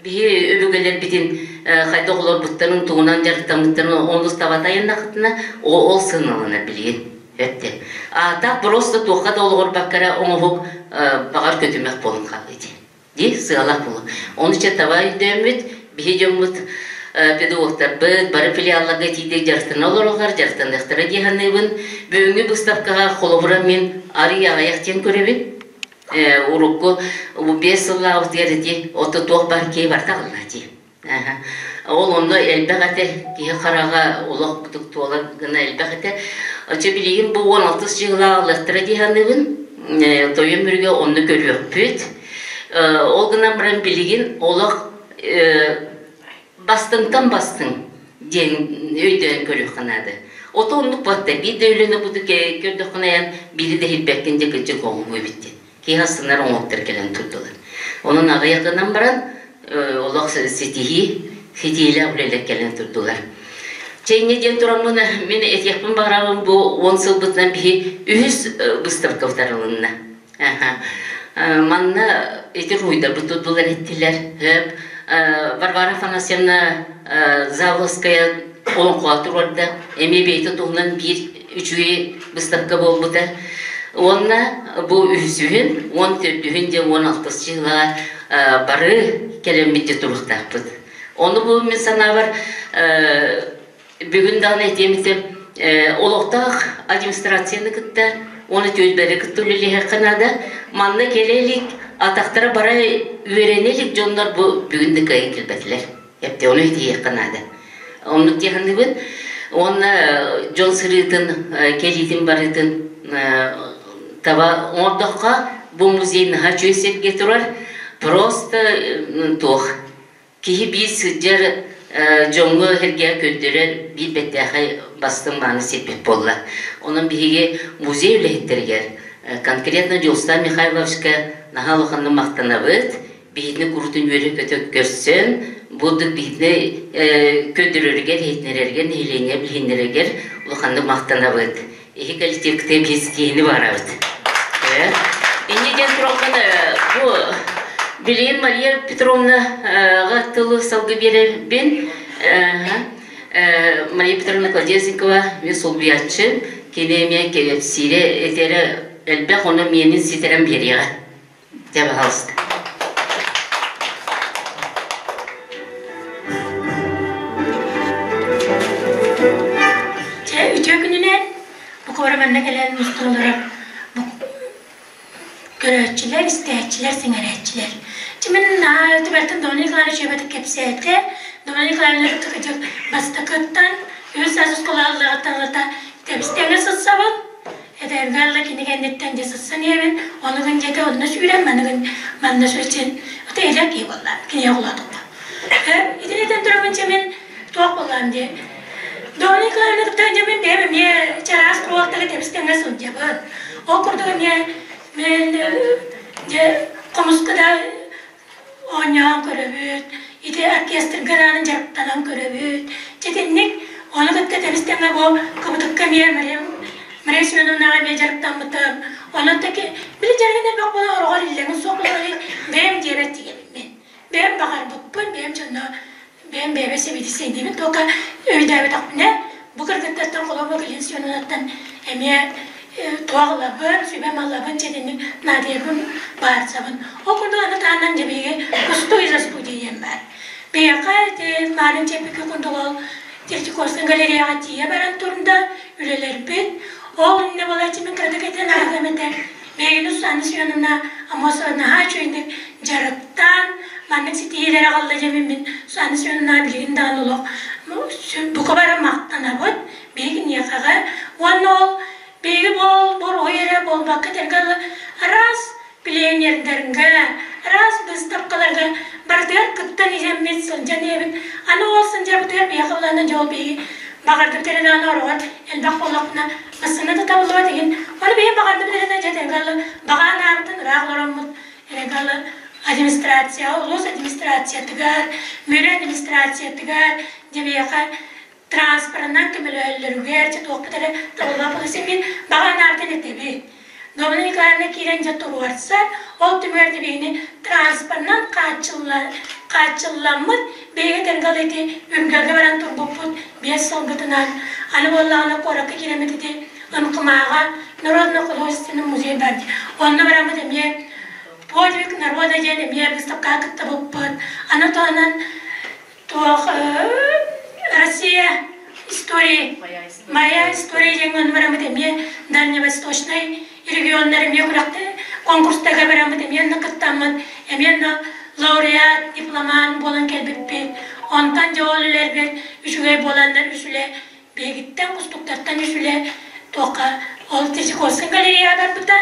биһи өбүгэлэрбитин хайдах олорбуттарын, тугунан дьарыктаммыттарын онус таба тайаннаххытына, ол сыаналанар билигин. Эттэ. А так просто туохха да олоҕурбакка эрэ оҥоһук баҕар көтүмэх буолан хаалла ити. Дии сыалаах буолуо. Ону чэ таба өйдөөммүт, биһи дьоммут педагогтарбыт бары филиалларга тиийдик дьарыктана олороллор, дьарыктаныахтара дии саныыбын. Бүгүҥҥү быыстапкаҕа холобура мин арый аҕыйах диэн көрөбүн. Урукку 5 сыллааҕыбытыгар ити ото туох баар киһи барыта аҕалла дии. Ол онно элбэх этэ, киһи хараҕа олох кутук туолар гына элбэх этэ. Оччо билигин бу 16 дьыалаах ылыахтара дии саныыбын. Тойон Мүрүгэ онно көрүөхпүт. Ол гынан баран билигин олох бастыҥтан бастыҥ диэн өйдөөн көрүөххэ наада. Ото оннук батта биир да үлэни кудук көрдөххүнэ айан биири да иһирбэккин дьэ кырдьык оҥоһуу эбит диэн. Киһи астынар оҥоһуктар кэлэн турдулар. Онон аҕыйах гынан баран олох ситиһии, ситиилээх үлэлэр кэлэн турдулар. Чэ инньэ диэн тураммын мин этиэхпин баҕарабын бу 10 сылбытынан биһи үһүс выставка утарылынна. Манна ити руйдарбыт турдулар эттилэр. Варвара Афанасьевна Заволская олоҥхоҕо туруорда. Эмиэ бэйэтин туһунан биир үчүгэй выставка буолбута. Уонна бу үһүсүһүн, 14-үһүн дьэ 16 дьыалаҕа бары кэлэммит дьэ туруохтаахпыт. Ону бу мин санаабар бүгүн даҕаны этиэм этэ олохтоох администрацияны кытта уонна түөлбэри кытта үлэлиэххэ наада. Манна кэлэ илик, атахтара бара үөрэнэ илик дьоннор бу бүгүн да кыайан кэлбэтилэр. Эптэ ону этиэххэ наада. Оннук диэханныбын. Уонна дьон сырыытын, кэлиитин барыытын таба оҥордоххо, бу музей наһаа үчүгэй сиргэ турар. Просто туох киһи биир сылдьар дьоҥҥо сэргэ көрдөрөр биир бэртээхэй бастыҥ мааны сирбит буолла. Онон биһиги музей үлэһиттэригэр конкретно Дьулустан Михайловичка наһаа улаханнык махтанабыт. Биһигини курутун үөрэ-көтө көрсөн, бурдук биһигини көрдөрөрүгэр, иһитинэрэригэр, нэһилиэнньэ билиһиннэрэригэр улаханнык махтанабыт. Иһи коллективкытын биһиги барабыт. Инньэ диэн тураммын бу билигин Мария Петровнаҕа тылы салгы биэрэбин. Мария Петровна Кладезникова мен солбуйааччы, кини эмиэ кэпсиирэ этэрэ элбэх, ону миэнин ситэрэн биэриэҕэ. Дьэ, пожалуйста. Чэ, үтүө күнүнэн бу куора манна кэлэн мустан олорор көрөөччүлэр, истээччилэр, сэҥэрээччилэр. Чэ, мин түбэлтэн Домна Николаевич үөбэтик кэпсээтэ. Домна Николаевна кытта бастакыттан үс саас оскуолаҕа ылата тэбистэҥэ сылсабын. Эдэргэ алла кини кэнниттэн дьэ сыссан иһэбин, ону гын дьэтэ онно сүүрэн, маны гын манна сүүрсэн, ото эдэр киһи буолла, кинигэ оҕолоотоххо. Итини этэн турабын дьэ мин туох буоллаам дии. Домна Николаевна кытта дьэ мин бэйэм эмиэ чараас куруолтага тэбис-тэҥҥэ сылдьабын. Ол курдук эмиэ мен дьэ хомуска да оонньоон көрөбүт, ити оркестрга даҕаны дьарыктанан көрөбүт. Дьитинник ону кытта тэбис-тэҥҥэ бу кыбытыкка эмиэ Мария Мария Семеновнаҕа эмиэ дьарыктаммытым. Онон таки били дьарыгын элбэх буолан ороҕор иллэҥин суох буолан бэйэм диэбэт тиийэбин. Бэйэм баҕарбыппын, бэйэм дьонно бэйэм бэйэбэр сэбиэдиссэйдиибин, только өйдөөбөтөхпүнэ бу кыргыттартан холобур Галина Семеновнаттан эмиэ туох ылабын, сүбэм алабын, дьэтинник наадыйабын, баарсабын. Ол курдук аны таһынан дьэ биһиги Пустой за студия диэн баар. Биһиэхэ ити Марын Чэппики курдук ол Третьяковскай галереяҕа тиийэ баран турда, үлэлэрбит. Ол иннэ буолааччы мин кыратык этэн ааһыам этэ. Биһигини Сусанна Семеновна Амосова наһаа үчүгэйдик дьарыктаан, маннык ситиһиилэри аҕалла диэммин мин Сусанна Семеновнаҕа билигин даҕаны олох бука бары махтанабыт биһиги киниэхэҕэ. Уонна ол биһиги буол боруой эрэ буолбакка этэргэ дылы араас пионердарга, араас быыстапкаларга барытыгар кыттан иһэммит, сылдьан иһэбит. Аны ол сылдьарбытыгар биһиэхэ улахан дьол биһиги баҕардыбыт эрэ даҕаны ороҕор элбэх буоллахпына массыына да табыллыбат иһин. Ону биһиги баҕардыбыт эрэ да дьэ этэргэ дылы баҕа анаабытын ыраах олороммут эрэ дылы администрация, улуус администрациятыгар, Мүрү администрациятыгар дьэ биһиэхэ транспорынан көмөлөһөллөрүгэр дьэ туохпут эрэ табыллыбат буолуо мин баҕа анаабытын этэбин. Домна Николаевна киирэн дьэ туруорсар, ол түмүгэр биһигини транспорынан хааччылламмыт, биһиги тэнгал ити Үргэлгэ баран турбуппут 5 сылгытынан, аны буоллаҕына куоракка киирэммит ити Ынкымааҕа народно-художественный музей бар дии. Онно бараммыт эмиэ подвиг народа диэн эмиэ выставкаҕа кыттыбыппыт. Аны туһанан туох Россия истории моя история диэн бараммыт эмиэ дальневосточнай регионнар эмиэ күрэхтэ конкурстарга бараммыт эмиэ онно кыттаммыт эмиэ онно лауреат дипломант буолан кэлбиппит онтон дьэ ол үлэрбит үчүгэй буоланнар үс үлэ биһигиттэн кустуктартан үс үлэ туохха ол Третьяковскай галереяҕа барбыта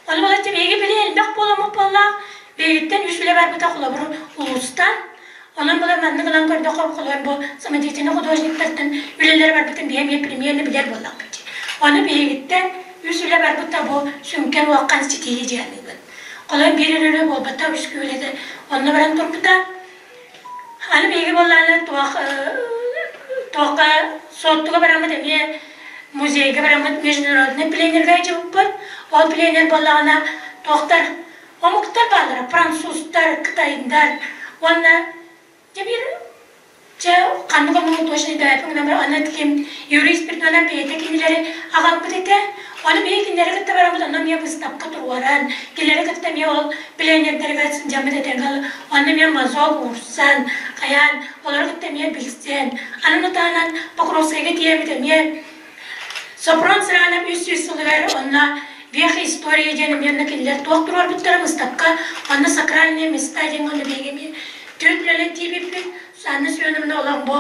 ол буолаччы биһиги били элбэх буоламмыт буоллаах биһигиттэн үс үлэ барбыта холобур улуустан Онон була маннык ылан көрдөххө, холобур бу самодеятельнай художниктартан үлэлэрэ барбытын биһи эмиэ примерно билэр буоллахпыт дии. Ону биһигиттэн үс үлэ барбыта бу сүҥкэн улахан ситиһии дии саныыбын. Холобур биир үлэ буолбата, үс үлэтэ онно баран турбута. Аны биһиги буоллаҕына туох туохха Суоттуга бараммыт эмиэ музейга бараммыт международный пленергэ дьыбыппыт. Ол пленер буоллаҕына туохтар Омуктар бааллара, французтар, кытайдар уонна дьэ биир дьэ ханнык омугун точно өйдөөбөппүн гынан баран аны ким юрист Спирдонов бэйэтэ кинилэри аҕалбыт этэ. Ону биһиги кинилэри кытта бараммыт онно эмиэ быыстапка туруоран, кинилэри кытта эмиэ ол пионердарыгар сылдьаммыт этэргэ онно эмиэ мазок уурсан, хайаан олору кытта эмиэ билсэн, аны таһынан Покровскайга тиийэммит эмиэ Сопрон Сыраанап 300 сылыгар онно Вех истории диэн эмиэ онно кинилэр туох туруорбуттара выставка, онно сакральные места диэн онно биһиги эмиэ түөрт үлэлэн тиийбиппит. Сусанна Семеновна олох бу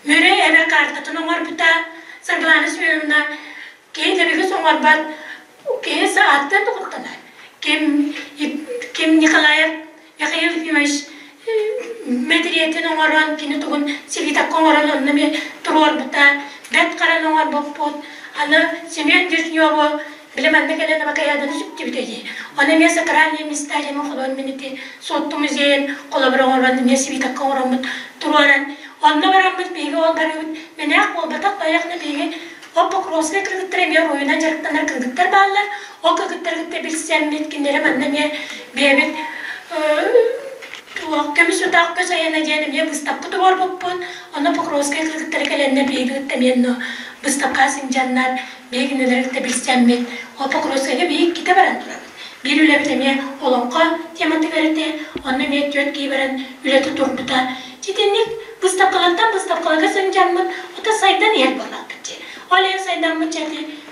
Мүрү эбэ картатын оҥорбута. Саргылана Семеновна киһи дэбигис оҥорбот киһи сааттан да куттанар. Ким, Ким Николаев Михаил Ефимович. мэтириэтин оҥорон, кини тугун свитокка оҥорон онно эмиэ туруорбута, Бэрт Хараны оҥорбуппут. Аны Семен Дежневу били манна кэлэн Абакайааданы сүктүбүтэ дии. Ону эмиэ сакральные места диэн холоон мин ити Суотту музейын холобур оҥорон эмиэ свитокка оҥороммут туруоран онно бараммыт биһиги ол барыыбыт мэнээх буолбатах байахна биһиги ол Покровскай кыргыттар эмиэ уруйунан дьарыктанар кыргыттар бааллар ол кыргыттары кытта билсэммит кинилэри манна эмиэ бэйэбит туох көмүс утах көс айана диэн эмиэ быыстапка туруорбуппут онно Покровскай кыргыттара кэлэннэр биһиги кытта эмиэ онно быыстапка сылдьаннар биһиги кинилэри кытта билсэммит ол Покровскайга биһиги иккитэ баран турабыт биир үлэбит эмиэ олоҥхо тематыгар этэ онно эмиэ түөрт киһи баран үлэтэ турбута итинник быыстапкалартан быыстапкаларга сылдьаммыт ото сайдан иһэр буоллахпыт дии ол иһин сайдаммыт дьэ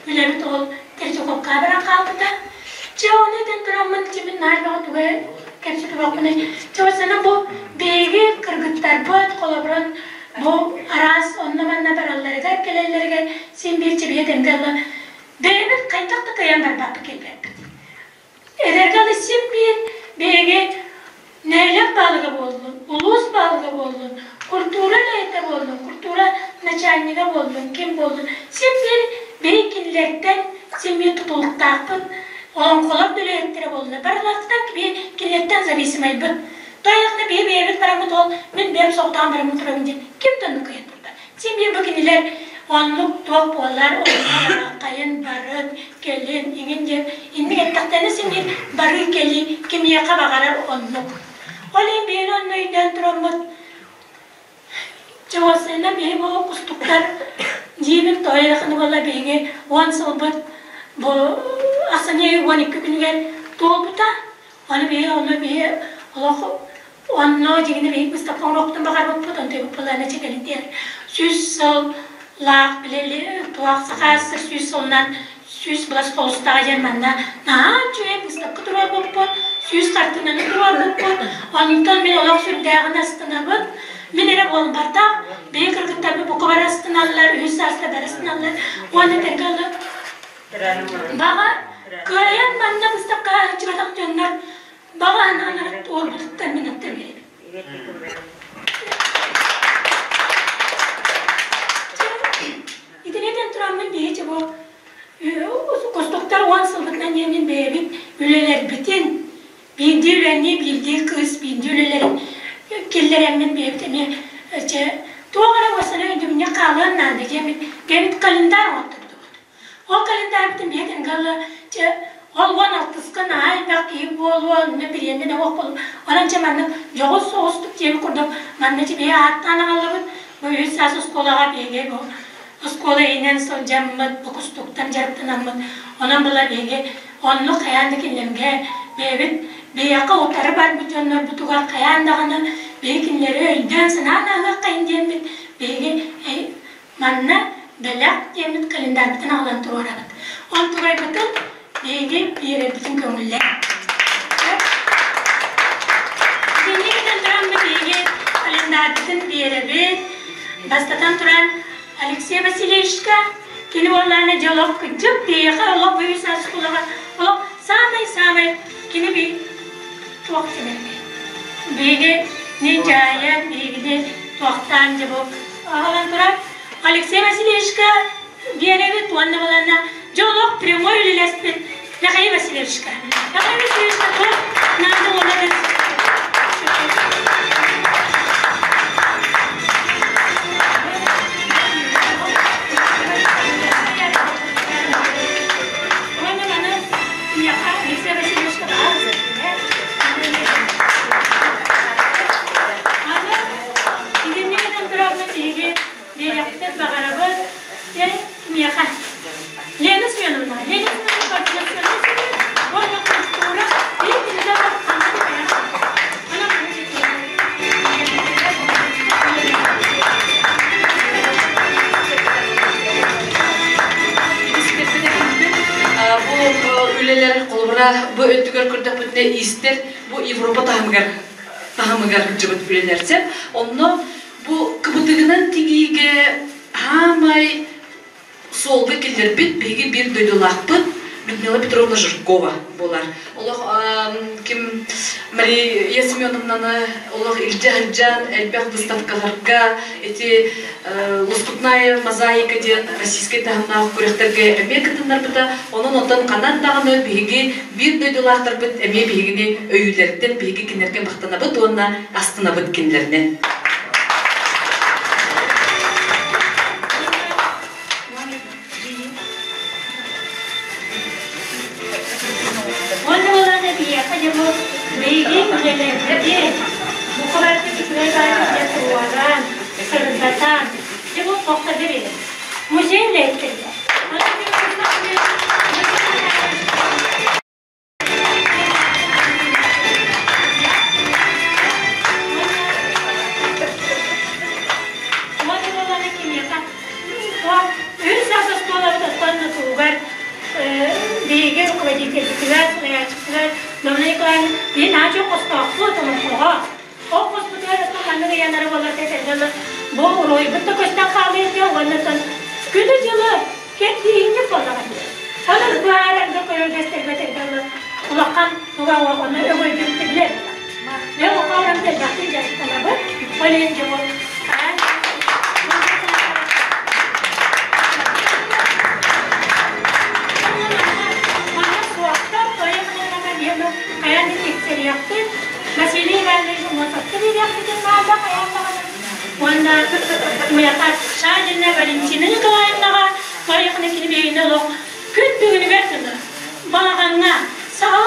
үлэбит ол Третьяковка баран хаалбыта Чэ, ону этэн тураммын, дьэ мин наар бөҕө тугу кэпсэтибэппиний. Чэ, осана бу биһиги кыргыттарбыт, холобурун, бу араас онно-манна баралларыгар, кэлэллэригэр син биир чэбийэ тэмгэ ыла бэйэбит хайдах да кыайан барбаппыт кэлбэппит. Эдэргэ алы син биир биһиги нэһилиэк баалыга буоллун, улуус баалыга буоллун, культура үлэһитэ буоллун, культура начальнига буоллун, ким буоллун, син биир биһи кинилэртэн син биир тутулуктаахпыт, олоҥхолор да үлэһиттэрэ буоллунар, барыларыттан биһи кинилэртэн зависимайбыт. Тойохно биһи бэйэбит бараммыт ол мин бэйэм соҕотоҕун бараммыт турабын диэн ким да оннук кыайан турбат. Син биир бу кинилэр оннук туох буолар, онно хайын барын, кэлин, иҥин диэн инник эттэхтэринэ син биир барыы кэлии кимиэхэ баҕарар оннук. Ол иһин биһиги онно өйдөөн тураммыт Чугасына биһи бу кустуктар дьиэбит тоойохыны буолла биһиги 10 сылбыт бу ахсынньы 12 күнүгэр туолбута. Ону биһи ону биһи олох онно дьиҥинэ биһиги быыстапка оҥоруохпутун баҕарбыппыт, онтон былаана чэкэлин диэн 100 сыл лаах били туох сахаас 100 сылынан 100 былас холустаҕа диэн манна наһаа үчүгэй быыстапка туруорбуппут, 100 хартыынаны туруорбуппут. Онтон мин олох сүрдээҕин астынабын. Мин эрэ буолбатах, биһиги кыргыттарбыт бука бары астыналлар, үһүс сааста бары астыналлар. Уонна тэҥҥэ ылы баҕа кыайан манна быыстапкаҕа сылдьыбатах дьоннор баҕа анаалара туолбутуттан мин оттон биэрэбин. Итинитэн тураммын биһи бу кустуктар 10 сылбытынан диэммин бэйэбит үлэлэрбитин биирдии үлэни биирдии кыыс биирдии үлэлэрин киллэрэммин бэйэбит эмиэ чэ туох эрэ уосана өйдөбүнньүк хаалыан наада диэммит бэйэбит календарь оҥоттордубут. Ол календарьбытын бэйэтин галла чэ ол 16-ска наһаа элбэх киһи буолуо, онно бириэмэ да суох буолуо. Онон чэ маннык дьоҕус соҕустук диэбит курдук манна чэ биһи ааттаан аҕаллыбыт. Бу үһүс саас оскуолаҕа биһиги бу оскуола иһинэн сылдьаммыт, бу кустуктан дьарыктанаммыт. Онон була биһиги оннук хайаан да кинилэргэ бэйэбит биһиэхэ утары барбыт дьоннорбутугар хайаан даҕаны биһиги кинилэри өйдөөн-санаан ааһыаххайын диэммит биһиги манна бэлэх диэммит календарбытын аҕалан туруорабыт. Онтугайбытын биһиги биэрэрбитин көҥүллээн. Итинник этэн тураммыт биһиги календарбытын биэрэбит. Бастатан туран Алексей Васильевичка кини буоллаҕына дьэ олох кырдьык биһиэхэ олох быйыл саас оскуолаҕа олох саамай-саамай кини би туох диэн биһиги ни дьаайан биһигини туохтаан дьэ бу аҕалан турар Алексей Васильевичка биэрэбит уонна баланна дьэ олох прямой үлэлэспит Михаил Васильевичка. Михаил Васильевичка туох наада буоларын Уонна маны миэхэ Алексей Васильевичка Аны итинник этэн тураммын биһиги биэриэхпитин баҕарабыт Дьэ, кимиэхэ? Лена Семеновна, Лена Семеновна координационный совет уонна культура биир кинигэ ханна Бу үлэлэр холобура бу өттүгэр көрдөхпүтүнэ иистэр бу Европа таһымыгар таһымыгар сылдьыбыт үлэлэрсэ. Онно бу кыбытыгынан тигиигэ хаамай суолга киллэрбит биһиги биир дойдулаахпыт. Людмила Петровна Жиркова буолар. Олох ким Мария Семеновнаны олох илдьэ сылдьан элбэх выставкаларга ити лоскутная мозаика диэн российскай таһымнаах күрэхтэргэ эмиэ кытыннарбыта. Онон онтон ханан даҕаны биһиги биир дойдулаахтарбыт эмиэ биһигини өйүүлэриттэн биһиги кинилэргэ махтанабыт уонна астынабыт кинилэринэн. Уонна буолаата биһиэхэ дьэ бу биһиги үлэлэрбитин бука барыта үчүгэй баайы дьэ туруоран, сырдатан, дьэ бу хохтодыр иһин. Музей үлэһиттэригэр. Үс саас оскуолабытыттан тутуугар биһиги руководительбитигэр, салайааччыбытыгар Домна Николаевна биһи наһаа үчүгэй хостоохпут, олоҥхоҕо. Ол хоспутугар оттон маннык ыйанара буолар этэллэр бу уруһуйбут да көстөн хаалыа этэ уонна оттон күнү-дьылы кэрдииһинньик буоллаҕа дии. Онон быһаарарга көрөргө истэргэ этэллэр улахан туга ону өҥөйбүт билэр. Мен оҕолорум элбэхтик дьарыктанабыт. Ол иһин дьэ бу Василий Иванович Мосовка биэриэхпитин наада хайаан даҕаны. Уонна муйаха Шадина Валентина Николаевнаҕа Марьяхна кини биһигини олох күн бүгүнүгэр дылы балаҕаҥҥа саҕал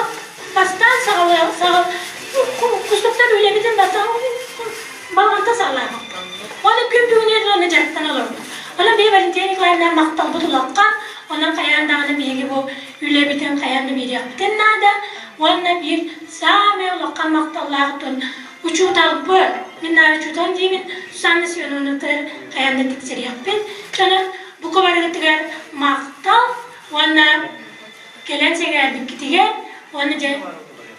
бастаан саҕалыы саҕал кустуктар үлэбитин бастаан балаҕантан саҕалаабыппыт. Оны күн бүгүнүгэр дылы онно дьарыктана олорбут. Онон биһи Валентина Николаевна махталбыт улахан, онон хайаан даҕаны биһиги бу үлэбитин хайаан да биэриэхпитин наада. Уонна биир саамай улахан махталлаахтын учууталбыт, мин наар учуутал диибин, Сусанна Семеновнатыгар хайаан да тиксэриэхпин. Онон бука барыгытыгар махтал уонна кэлэн сэҥээрбиккитигэр уонна дьэ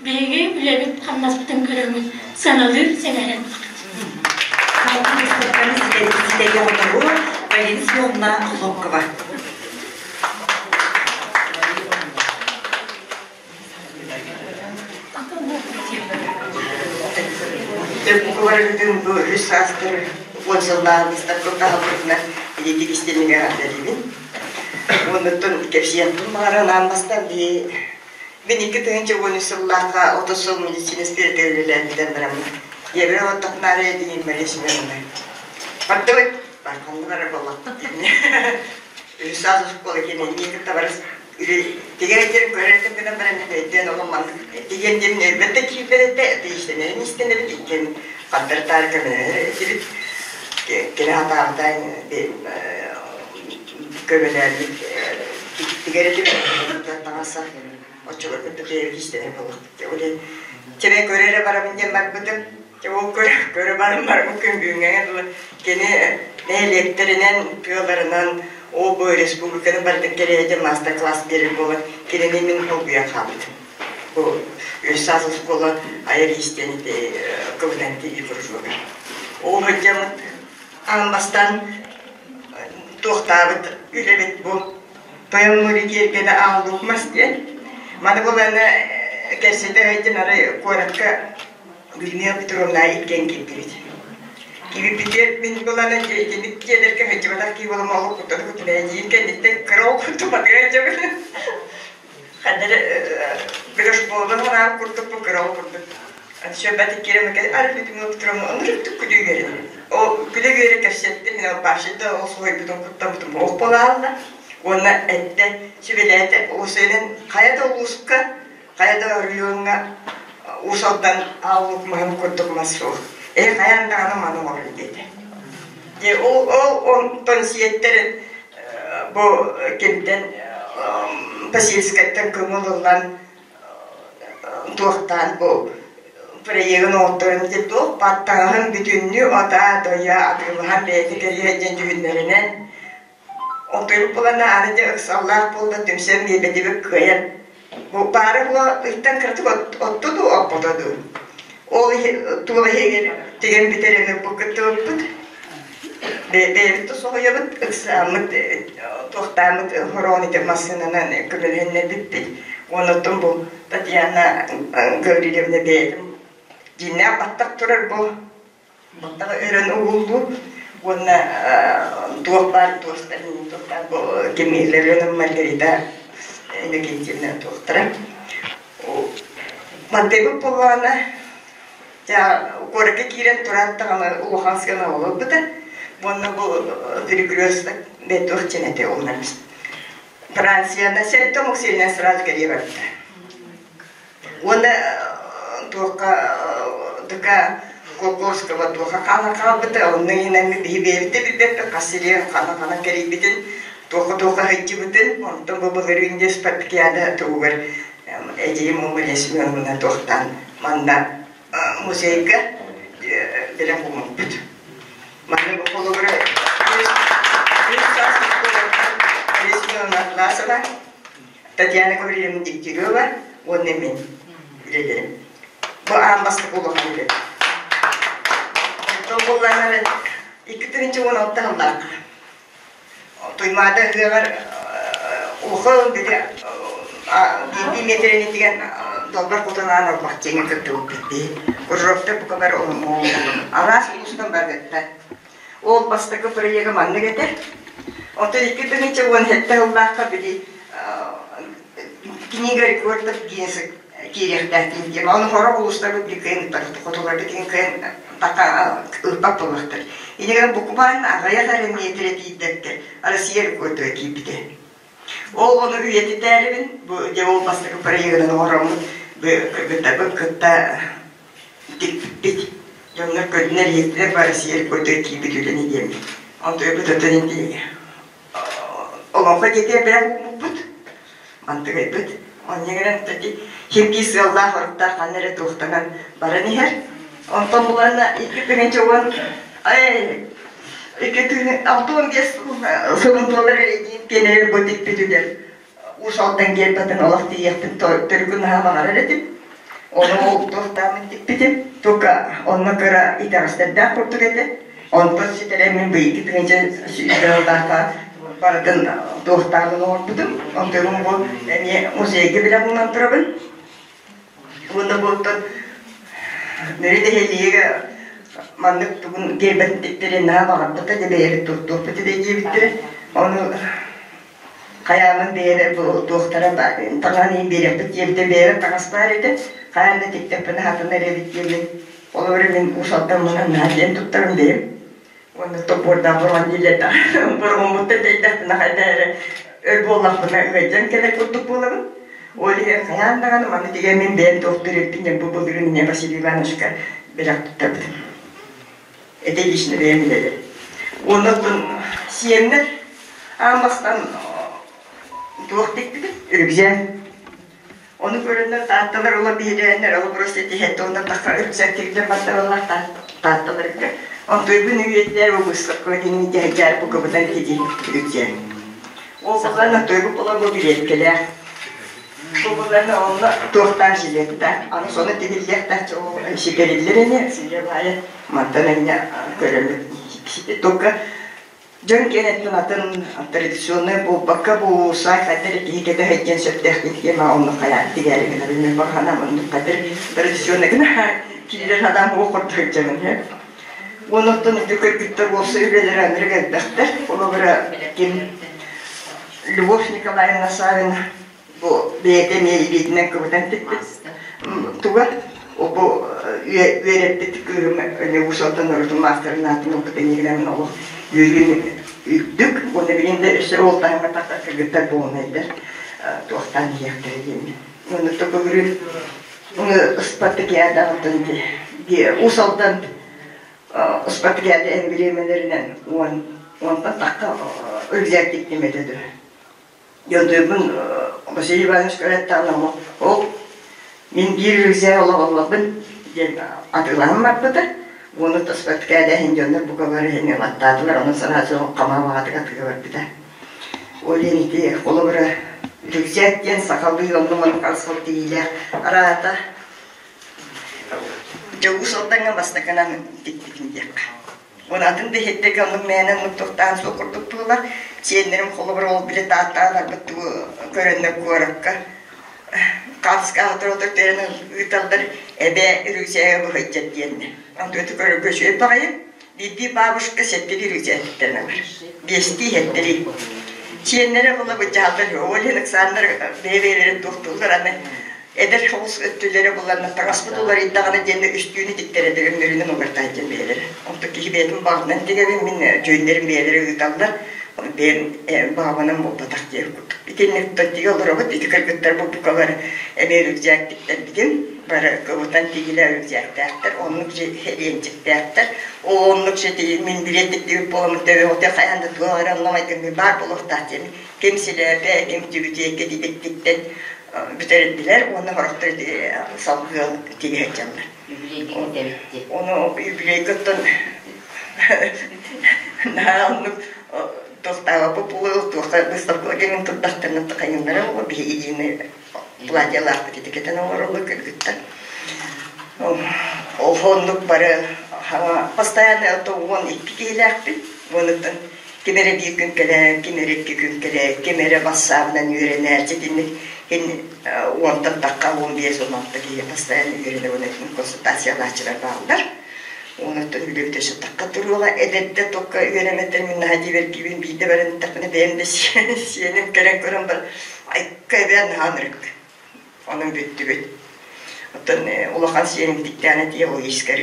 биһиги үлэбит хамнаспытын көрөммүт сыаналыыр сэҥээрэр буоллаххыт. Салгыы выставканы ситэри оҥоруу Галина Семеновна Охлопкова. Төрүт бу үс саастар уон сыллаах выставка таһалбытына илиитик истинигэ адарибин. Оннуттан кэпсиэхпин баҕаран аан бастаан бии мин 2013 сыллаахха 30 сыл медицина сферата үлэлээбитэн бараммын. Ийэбэр оттохнаары этиһин Мария Семеновна. Бардыбыт, барханны барар буоллахпыт диэн. Үс саас оскуола кэннинии кытта барыс Тигэр көрөр гынан баран өйдөөн олом маннык тигэн диэн өлбөт да киирбэт этэ, тиистэнэрин истэнэбит иккиэн хандар таары көмөлөһөр этибит. Кини хатаабыта көмөлөөрбүт тигэр этибит таҥаса оччолорго бэйэбит истэнэр буоллахпыт. Ол чэбэ көрө эрэ барабын диэн барбытым. Ол көрө көрө баран барбыт күн бүгүҥҥэ дылы кини нэһилиэктэринэн, тыаларынан ол бу республиканы барытын кэриэтэ мастер-класс биэрэр буолан кинини мин холбуйан хаалбытым. Бу үс саас оскуола айар иистэн кыбытан тиийи кружогар. Ол сылдьаммыт аан бастаан туохтаабыт үлэбит бу Тойон тиэргэнэ аал мас диэн. Маны буланы кэпсэтэ сылдьан арай куоракка Людмила Петровна иккиэн киирдибит. Киирбитигэр мин булан итинник дьиэлэргэ сылдьыбатах киһи буолан олох куттана куттана кэнниттэн кыра ол курдук батыра сылдьабын. Ханна эрэ били школадан курдук бу кыра ол курдук. Сөббәт киирэн ары Людмила Петровна оннук күлэ үөрэ. Ол күлэ үөрэ кэпсэттим мин башыда ол суойбутун куттаммытым ох буолаалла. Уонна эттэ сүбэлээтэ уусайынан хайа да улууска хайа да оройуоҥҥа Уус Алдан ааллык маһын курдук мас суох. Ээ хайаан даҕаны маны оҥорун диэтэ. Дьэ ол ол онтон сиэттэрин бу кимтэн Посельскайтан көҥүл ылан туохтаан бу проегын оҥотторон дьэ туох баттаҕаһын бүтүннүү ата дойа атыылаһан бэйэтэ кэриһэ диэн дьүһүннэринэн Отуйук булана аны дьэ ыксаллаах буолла түмсэн биэрбэтибит кыайан. Бу баары була ыйтан кыратык отто дуу, оппото дуу. Ол тула иһигэр тигэн бүтэрэн бу кыттыбыппыт. Бэйэбит да соһуйабыт, ыксааммыт туох Туохтааммыт хороон ити массыынанан көмөлөһүннэрбиппит. Онуттан бу Татьяна Гаврильевна бэйэтин дьиҥнээх баттах турар бу баттаҕа өрөн угуллуу уонна туох баар туостарын туохтаах бу кимиилэрин Маргарита Иннокентьевна туохтара. Мантайбыт буоллаҕына куоракка киирэн туран даҕаны улахан сыана олорбута. Уонна бу перекресток бэтуох диэн этэ онно Францияны сэттэ омук сиринэн сразу кэлиэ барбыта. Уонна туохха дыка Кокоскова туохха хаалан хаалбыта, онно иһинэн биһи бэйэбит да билбэппит хас сири ханан-ханан кэрийбитин, туохха-туохха сылдьыбытын, онтон бу былырыын дьэ спартакиада туһугар эдьиийим Мария Семеновна туохтаан манна музейга бэлэх ууммуппут. Манна бу холобура Мария Семеновна Атласова, Татьяна Гаврильевна Дегтярева уонна мин үлэлэрим. Бу аан бастакы улахан үлэ. Онтон буоллаҕына 2016 сыллаахха Туймаада ыһыаҕар улахан били биирдии миэтэрэни тигэн далбар кутан аан албах диэҥҥэ кыттыбыппыт дии. Кружоктар бука бары араас улуустан барбыттар. Ол бастакы проега маннык этэ. Онтон 2017 сыллаахха били книга рекордов Гиннесса киириэхтээх диэн. Ону сорох улуустарбыт били кыайан хотуларбыт кыайан така ылбат буолуохтар. Инигэн букубаан аҕыйах эрэ миэтэрэ тиийбэттэр Россия рекордугар киирбитэ. Ол ону үйэтитээрибин бу дьэ ол бастакы проегынан оҥороммут кыргыттарбын кытта тикпиппит. Дьоннор көрдүнэр иһиттилэр бу Россия рекордугар киирбит үлэни диэммит. Онтуйбут отон ити олоҥхо дьиэтигэр бэлэх ууммуппут. Мантыгайбыт. Онньа гынан ити хиргии сыаллаах оруктаах ханна эрэ туохтанан баран иһэр. Онтон буланна 2010 ай 2065 сылын туолар эрэ киэнэрэр бу тикпитигэр Уус Алдан гербатын олох тиийиэхпин төрүкү наһаа баҕарар этим. Ону ол туохтааммын тикпитим. Тука онно кыра итэҕэстэрдээх курдук этэ. Онтон ситэрэн мин быйылгы тыһыынча сүүрбэ барытын туохтаабын оҥорбутум. Онтон бу эмиэ музейга билэ булан турабын. Уонна буолтан Мүрү нэһилиэгэ маннык тугун гербэтин тиктэрин наһаа баҕарбыта, дьэ бэйэбит туттуохпут этэ диэбиттэрэ. Ону хайаамын бэйэбэр бу туохтара таҥаһын иһин биэриэхпит диэбитэ бэйэбэр таҥас баар этэ. Хайаан да тиктэхпинэ хатанар эбит диэммин ол эрэ мин Уус Алдаммынан наһаа диэн туттарым бэйэм. Уонна топпуордаах бороҕон дииллэр да бороҕоммуттан тэйдэхпинэ хайда эрэ өр буоллахпына ыалдьан кэлэр курдук буолабын. Ол иһин хайаан даҕаны маны тигэн мин бэйэм туохтуур эбиппин диэн бу былырыын инньэ Василий Ивановичка бэлэх туттарбытым. Это лично бэйэм үлэлэрим. Уонна оттон сиэннэр аан бастаан туох тикпитим рюкзак. Ону көрөннөр таатталар ыла биһирээннэр ол просто тиһэн туһунан тахса рюкзак тигилэр баттараллар таатталарга. Онтуйбун үйэтилэр бу выставка кинини дьэһдьээр букабытан тиди рюкзак. Ол булан онтуйбу була бу билиэккэлээх. Бу булан онно туохтаах жилеттээх. Аны сону тигиллиэхтээх ситэриллэр ини сигэ баайа мантан эмне көрөммүт. Только Дьон киэнэттэн атын традиционнай буолбакка бу саай хайдар киһи кэтэ сылдьан сөптөөх тиэмэ оннук хайаан тигээри гынабын мен барханам оннук хайдар традиционный гына киирэр хадаам уох курдук сылдьабын һэ. Онуттан ити кыргыттар уопсай үлэлэрэ анырык элбэхтэр. Холобура ким Любовь Николаевна Савина бу бэйэтэ эмиэ илиитинэн кыбытан тикпит туга бу үөрэппит кыыһым Уус-Алдан норуотун маастарын аатын ылбыт иннигинэн олох үөрүүм үрдүк уонна билигин да өссө ол таһымҥа тахсар кыргыттар буолунайдар туохтаан иһиэхтэрэ диэммин уонна токөгүрүн ыспартакиадаҕыттан Уус-Алдан ыспартакиада эмблемэлэринэн уонтан тахха үрдээк тиктим этэ дуо Дьонтуйбун Василий Иванович көрөттөҕүнэ ол мин биир рюкзак олоҕоллорбун диэн атыылаһан барбыта. Уону таспат кээдэһин дьоннор бука бары иһин ылаттаатылар, онон сразу хамаҕатык атыыга барбыта. Ол иһин ити холобура рюкзак диэн сахалыы онно-манна харысхал тиийиилээх араата Дьоҕус Алдаҥҥа бастакынан тикпитим диэххэ. Уонна атын да иһиттэргэ оннук мээнэ оннук тохтоон суох курдук буолар. Сиэннэрим холобур ол били Тааттаҕа барбыт тугу көрөннөр куоракка хаатыска аһатар тэрэн ыыталлар эбээ үрүксээгэ быһыйдьар диэннэ. Онтугу көрөргө үчүгэй баҕайы. Биирдии бабушка сэттэлии үрүксээттэрин ылар. Биэстии сэттэлии. Сиэннэрэ була быдьааллар ол иһин Александр бэйэ-бэйэлэрин туохтууллар аны эдэр соҕус өттүлэрэ буланна таҥаспыт уларыйдаҕына диэн үстүүнү тиктэрэ өҥнөрүнэн уларытаат диэн бэйэлэрэ. Онтон киһи бэйэтин баҕатынан тигэбин, мин дьүөннэрим бэйэлэрэ ыыталлар. Бэйэм баҕабынан буолбатах диэн курдук. Итинник тигэ олоробут, ити кыргыттар бу букалар эмиэ рюкзак тиктэрбитим. Бары кыбытан тигилэ рюкзактаахтар, оннук же эриэнчиктээхтэр. Ол оннук же мин билиэт тиктибит буоламмын төбөҕүтэ хайаан да туох эрэ онно майгынныы баар буолуохтаах диэн ким силээпэ, ким түбүтүөккэ тиктиттэн бүтэрдилэр уонна сорохтор салгыы тигэ сылдьаллар. Ону юбилейгыттан наһаа оннук тохтаабаппыт буолуо туохха выставкаҕа кэлин турдахтарына такайыннара буолуо биһиги единый платьялаахпыт ити кэтэн оҥороллор кыргыттар. Ол оннук бары постоянно 12 киһилээхпит. Уонуттан ким эрэ биир күн кэлэр, ким эрэ икки күн кэлэр, ким эрэ бассаабынан үөрэнээччи итинник уонтан тахха 15 16 киһи постоянно үөрэнэ уонна консультациялааччылар бааллар. Онуттан үлэбит өссө тахха туруоҕа эдэрдэ только үөрэммэттэр мин наһаа диэбэргиибин биирдэ баран эттэхпинэ бэйэм да сиэним кэлэн көрөн бар айка эбээн наһаа ынырык Онон бүттүбүт. Оттон улахан сиэним тиктээнэ тиийэ логическай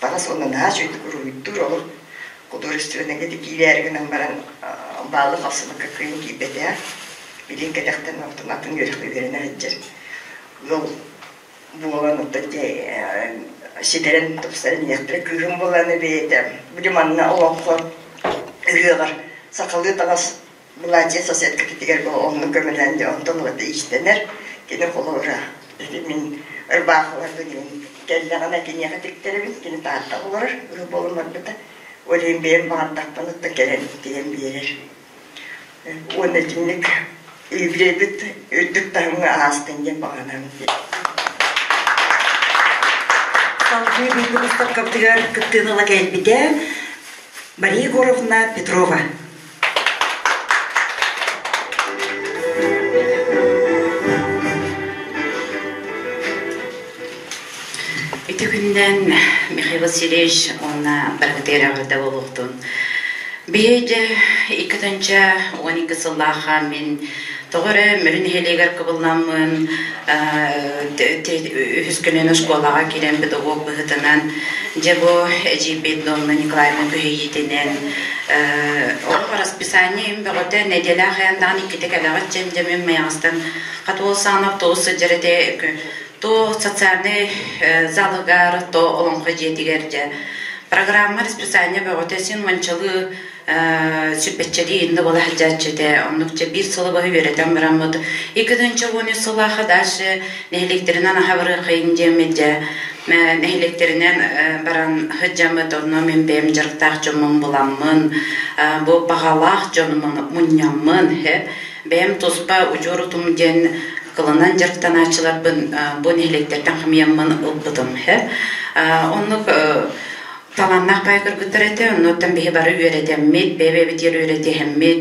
таҕас уонна наһаа үчүгэйдик уруһуйдуур олох художественныйга киирээри гынан баран баалы хапсыбакка кыайан киирбэтэх. Билин кэтэхтэн оттон атын үөрэххэ үөрэнэ сылдьар. Ыал буолан оттон ситэрэн тупсаран иһиэхтэрэ. Кыыһым буолан бэйэтэ били манна олоҥхо ыһыаҕар сахалыы таҥас Былаачыйа соседкатытыгар онно көмөлөөн дьэ онтон ылата иистэнэр. Кини холобура ити мин ырбаахыларбын кэллэҕинэ киниэхэ тиктэрэбин, кини Таатта олорор, ыал буолан барбыта. Ол иһин бэйэм баҕардахпына оттон кэлэн тигэн биэрэр. Уонна итинник юбилейбит үрдүк таһымҥа аастын диэн баҕанабын диэн. Салгыы бүгүҥҥү быыстапкабытыгар кыттыыны ыла кэлбитэ Мария Егоровна Петрова. Ити күннэн Михаил Васильевич уонна баргытыыр эҕэрдэ буолуохтун. Биһиги 2012 сыллаахха мин тоҕо эрэ Мүрү нэһилиэгэр кыбылламмын үһүс көлүөнэ оскуолаҕа киирэн педагог быһыытынан дьэ бу эдьиийбит Домна Николаевна күһэйиитинэн олох расписание им бөҕөтө нэдиэлэ ахайан даҕаны иккитэ кэлэҕит дьэн дьэ мин Майаҕастан хат уол саҕана автобус сылдьар этэ то социальный залыгар то олоҥхо дьиэтигэр дьэ программа расписание бөҕөтө син уончалыы сүппэччэлии иннэ буола сылдьааччы этэ. Оннук дьэ биир сылы быһа үөрэтэн бараммыт 2013 сыллаахха дальше нэһилиэктэринэн аһа барыаххайын диэммит дьэ нэһилиэктэринэн баран сылдьаммыт онно мин бэйэм дьарыктаах дьоммун буламмын бу баҕалаах дьонум мунньаммын бэйэм туспа удьуор утум диэн кылынан дьарыктанааччыларбын бу нэһилиэктэртэн хамыйаммын ылбытым оннук талааннаах баай кыргыттар этэ, оннуттан биһи бары үөрэтэммит, бэйэ-бэйэбитигэр үөрэтиһэммит,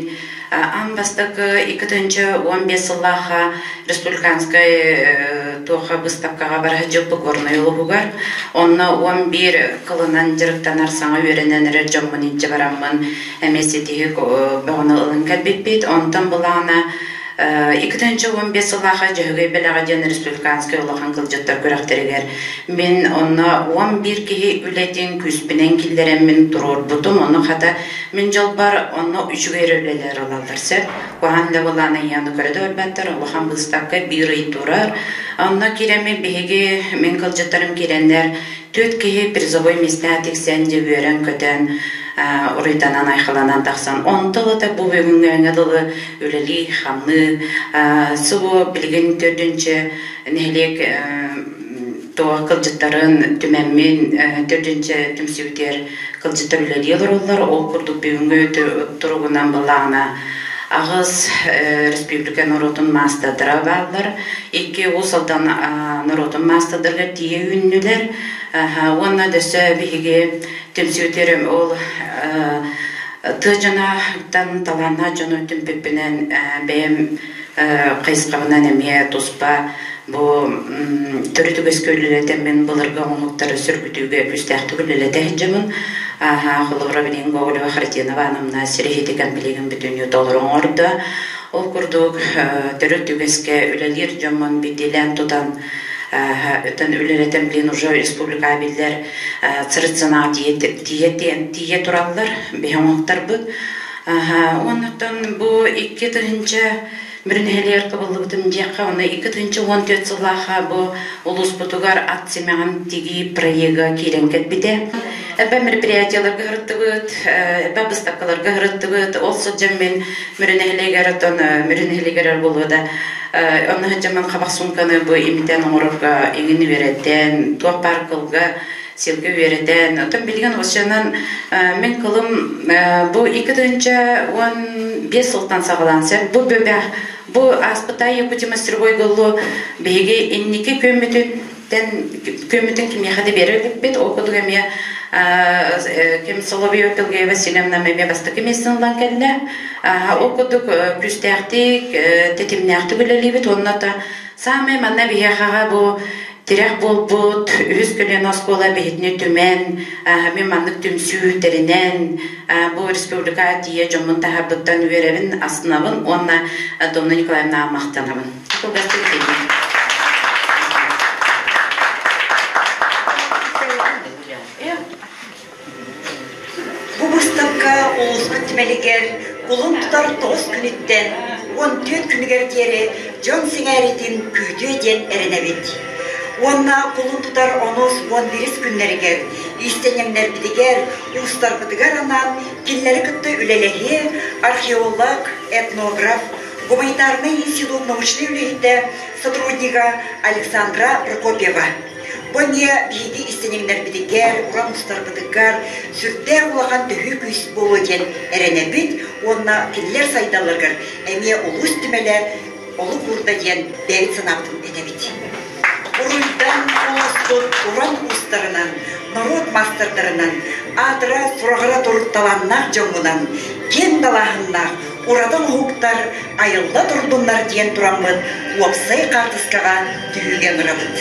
аан бастакы 2015 сыллаахха республиканскай туохха быыстапкаҕа бара сылдьыбыт Горнай улууһугар. Онно 11 кылынан дьарыктанар саҥа үөрэнэн эрэр дьоммун илдьэ бараммын эмиэ ситиһи бөҕөнү ылан кэлбиппит. Онтон былаана 2015 сыллаахха Дьөһөгөй бэлэҕэ диэн республиканскай улахан кылдьыттар күрэхтэригэр мин онно 11 киһи үлэтин күүспүнэн киллэрэммин туруорбутум. Ону хата мин дьолбор онно үчүгэй эрэ үлэлэр ылаллар сөп. Куһаҕан үлэ былаана ыйааны көрө да барбаттар. Улахан быыстапка биир ый турар. Онно киирэммин биһиги мин кылдьыттарым киирэннэр түөрт киһи призовой миэстэҕэ тиксэн дьэ үөрэн-көтөн уруйданан айхаланан тахсан онто ылата бу бүгүҥҥэ дылы үлэлии-хамныы субу билигин төрдүнчэ нэһилиэк туох кылдьыттарын түмэммин төрдүнчэ түмсүбүтүгэр кылдьыттар үлэлии олороллор ол курдук бүгүҥҥү туругунан былаана аҕыс республика норуотун маастардара бааллар икки Уус Алдан норуотун маастардарыгар тиийэ үүннүлэр уонна дөссө биһиги түмсүүтүр ол. Тыа дьоноттон талааннаах дьону түмпүппүнэн бэйэм хайысхабынан эмиэ туспа бу төрүт үгэскэ үлэлэтэммин былыргы оҥоһуктары сөргүтүүгэ күүстээхтик үлэлэтэ сылдьабын. Холобура, билигин Гоголева Хартина Ивановна сириһити кэмпилиэгин бүтүннүү толору оҥордо. Ол курдук төрүт үгэскэ үлэлиир дьоммун биирдиилээн тутан өтөн үлэлэтэн билин уже республика биллэр царицынаҕа тиийэ тураллар биһи оҥоһуктарбыт. Оннуттан бу 2000 Мүрү нэһилиэгэр кыбыллыбытым диэххэ, уонна 2014 сыллаахха бу улууспутугар ат симэҕин тигии проега киирэн кэлбитэ. Элбэх мероприятиеларга сырыттыбыт, элбэх быыстапкаларга сырыттыбыт. Ол сылдьан мин Мүрү нэһилиэгэр, оттон Мүрү нэһилиэгэр буолуо да, онно сылдьан хабах суумканы бу имитэн оҥорорго иҥин үөрэтэн, туох баар кылга силгэ үөрэтэн, оттон билигин осенан мин кылым бу 2015 сылтан саҕалаан сеп бу бөбөх бу ааспыта Якутия мастеровой голлу биһиги инники көммүтүн көммүтүн кимиэхэ да биэрэ иликпит ол курдук эмиэ ким Соловьева Пелгея Васильевна эмиэ бастакы миэстэни ылан кэллэ. Ол курдук күүстээхтик, тэтимнээхтик үлэлиибит уонна та саамай манна биһиэхэҕэ бу тирэх буолбут үһүс көлүөнэ оскуола биһитини түмэн, мин маннык түмсүү тэринэн, бу республика тиийэ дьоммун таһаарбыттан үөрэбин, астынабын уонна Домна Николаевнаҕа махтанабын. Кылгастык этиим. Бу быыстапка улууспут түмэлигэр кулун тутар 9 күнүттэн 14 күнүгэр диэри дьон сэҥээриитин күүтүө диэн эрэнэбит. Уонна кулун тутар онус 11 күннэригэр иистэнньэҥнэрбитигэр, уустарбытыгар анаан кинилэри кытта үлэлэһиэ археолог, этнограф, гуманитарнай институт научнай үлэһитэ, сотруднига Александра Прокопьева. Бу эмиэ биһиги истиниҥнэрбитигэр, уран устарбытыгар сүрдээх улахан төһүү күүс буолуо диэн эрэнэбит уонна кинилэр сайдалларыгар эмиэ улуус түмэлэ олук уурда диэн бэйэбит санаабытын этэбит. Уруйдан улууспут уран уустарынан, норуот маастардарынан, аатыра сураҕыра тур талааннаах дьоҥҥунан киэҥ далааһыннаах ураты оҥоһуктар айылла турдуннар диэн тураммыт уопсай хаартыскаҕа түһүүгэ ыҥырабыт.